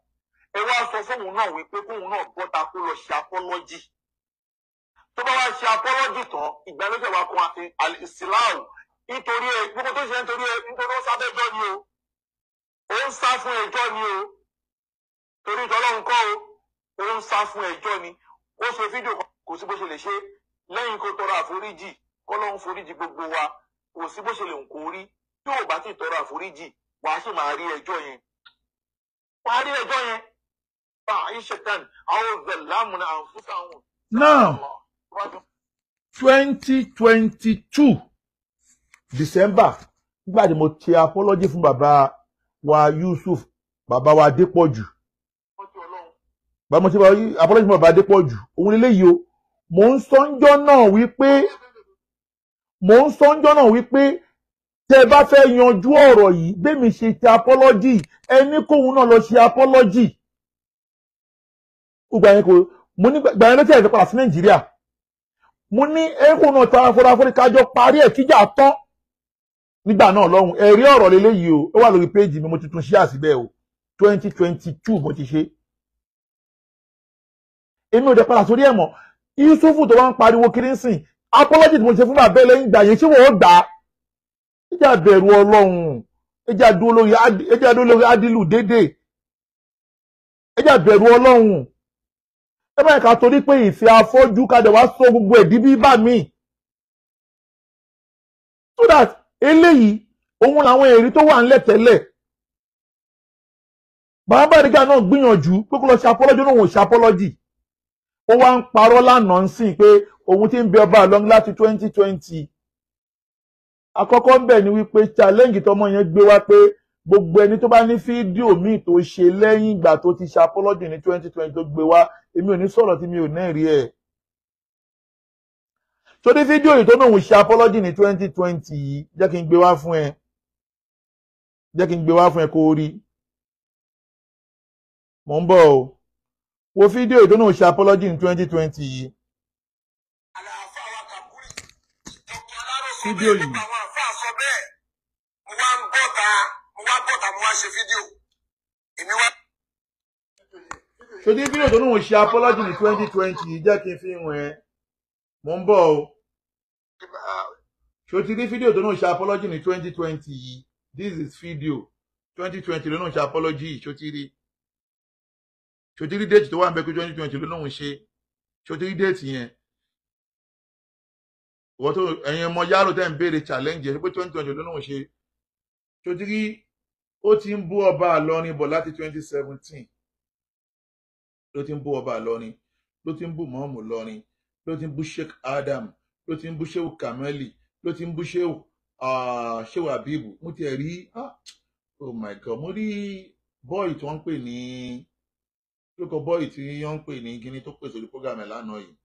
Ẹ wá sọ fóun náà wípé kóun náà bọ́ta kó lọ ṣe apology. Tó bá wá ṣe apology tán, ìgbà ló ṣe wá kan àlìsíláàwù, nítorí ẹ gbogbo tó ṣe, nítorí ẹ nítorí ó sábẹ́jọ́ ni o, ó ń sá fún ẹjọ́ ni o, torí ìtọ́lọ́run kọ́ o, ó ń sá fún ẹjọ́ ni. Ó ṣe fídíò kan, kò sí bó ṣe lè ṣe lẹ́yìn kó tọrọ àforíjì, kọ́lọ́run foríjì gbogbo wa. Kò sí bó ṣe lè ń kó rí, tí ò bá ti tọrọ àforíjì, wàá sì máa rí ẹjọ́ yẹn, wàá rí ẹjọ́ yẹn. Now, 2022 December, nígbà tí mo ṣe apology fún bàbá wa Yusuf, bàbá wa Adépọ̀jù, bàbá mo ṣe apology fún bàbá Adépọ̀jù, òun leléyìí o. Mò ń sọ ńjọ́ náà wípé, mò ń sọ ńjọ́ náà wípé tẹ́ bá fẹ́ yanjú ọ̀rọ̀ yìí, bẹ́ẹ̀ mi ṣe ti apology, ẹni kóun náà lọ ṣe apology. Gbogbo àyẹn kò mo ní gbà yẹn lọ́tí ẹ̀fẹ́ padà sí Nàìjíríà. Mo ní ẹ̀kọ́ náà tara fọ́ra fọ́ra kájọ parí ẹ̀ kíjà tán. Nígbà náà lọ́hùn, ẹ̀rí ọ̀rọ̀ lélẹ́yìí o, ó wà lórí péjì mi, mo ti tún ṣí àsìbẹ̀ o. 2022 mo ti ṣe. Èmi ò dẹ̀ padà sórí ẹ̀ mọ́. Yusufu tó wá ń pariwo kiri ń sìn, apology tí mo ṣe fún bàbá ẹ lẹ́yìn ìgbà yẹn, ṣé wọ́n gbà á? Ẹ jẹ́ bẹ̀rù Ọlọ́run, ẹ jẹ́ dúró lórí adilu dédé, ẹ jẹ́ bẹ̀rù Ọlọ́run. Ẹ báyìí ká torí pé ìfẹ́ afọ́jú ká dẹ̀ wá sọ gbogbo ẹ̀ di bíbá mi. So that eléyìí òun làwọn èrì tó wà ńlẹ̀ tẹ́lẹ̀. Bàbá Bariga náà gbìyànjú pé kó lọ ṣe apology, náà òun ò ṣe apology. Ó wá ń parọ́ lánàá ń sìn pé òun ti ń bẹ ọba Ìlọrin láti 2020. Àkọ́kọ́ ń bẹ̀ ni wípé challenge tọmọ yẹn gbé wá pé gbogbo ẹni tó bá ní fídíò míì tó ṣe lẹ́yìn ìgbà tó ti ṣe apology ní 2020 tó gbé wá, èmi ò ní sọ̀rọ̀ tí mi ò ní rí ẹ̀. Torí fídíò yìí tó náà ń ṣe apology ní 2020 yìí, jẹ́ kí n gbé wá fún ẹ, jẹ́ kí n gbé wá fún ẹ kó o rí. Mò ń bọ̀ o. Wo fídíò yìí tó náà ń ṣe apology ní 2020 yìí. Fídíò yìí. Ṣòdí fídíò tó náà ń ṣe apology ní 2020 yìí, jẹ́ kí n fi hàn ẹ́. Mò ń bọ̀ o. Ṣòtí ní fídíò tó náà ṣe apology ní 2020 yìí. This is video 2020 ló náà ṣe apology yìí. Ṣòtí rí? Ṣòtí rí déètì tó wà ń bẹ pé 2020 ló náà ṣe? Ṣòtí rí déètì yẹn? Ìwọ́n tó ẹ̀yin ọmọ yàrá tẹ́ ń béèrè challenge ẹ̀ pé 2020 ló náà ṣe. Ṣòtí rí? Ó ti ń bú ọba Ìlọrin bọ̀ láti 2017. Ló ti ń bú ọba Ìlọrin, ló ti ń bú mọ́ọ̀mù Ìlọrin, ló ti ń bú Sheikh Adam, ló ti ń bú Shehu Kameli, ló ti ń bú Shehu Habibu. Mo ti rí, oh my God, mo rí bọ́ọ̀ì tí wọ́n ń pè ní lóko, bọ́ọ̀ì tí wọ́n ń pè ní kíní tó pèsè orí program ẹ̀ lánàá yìí.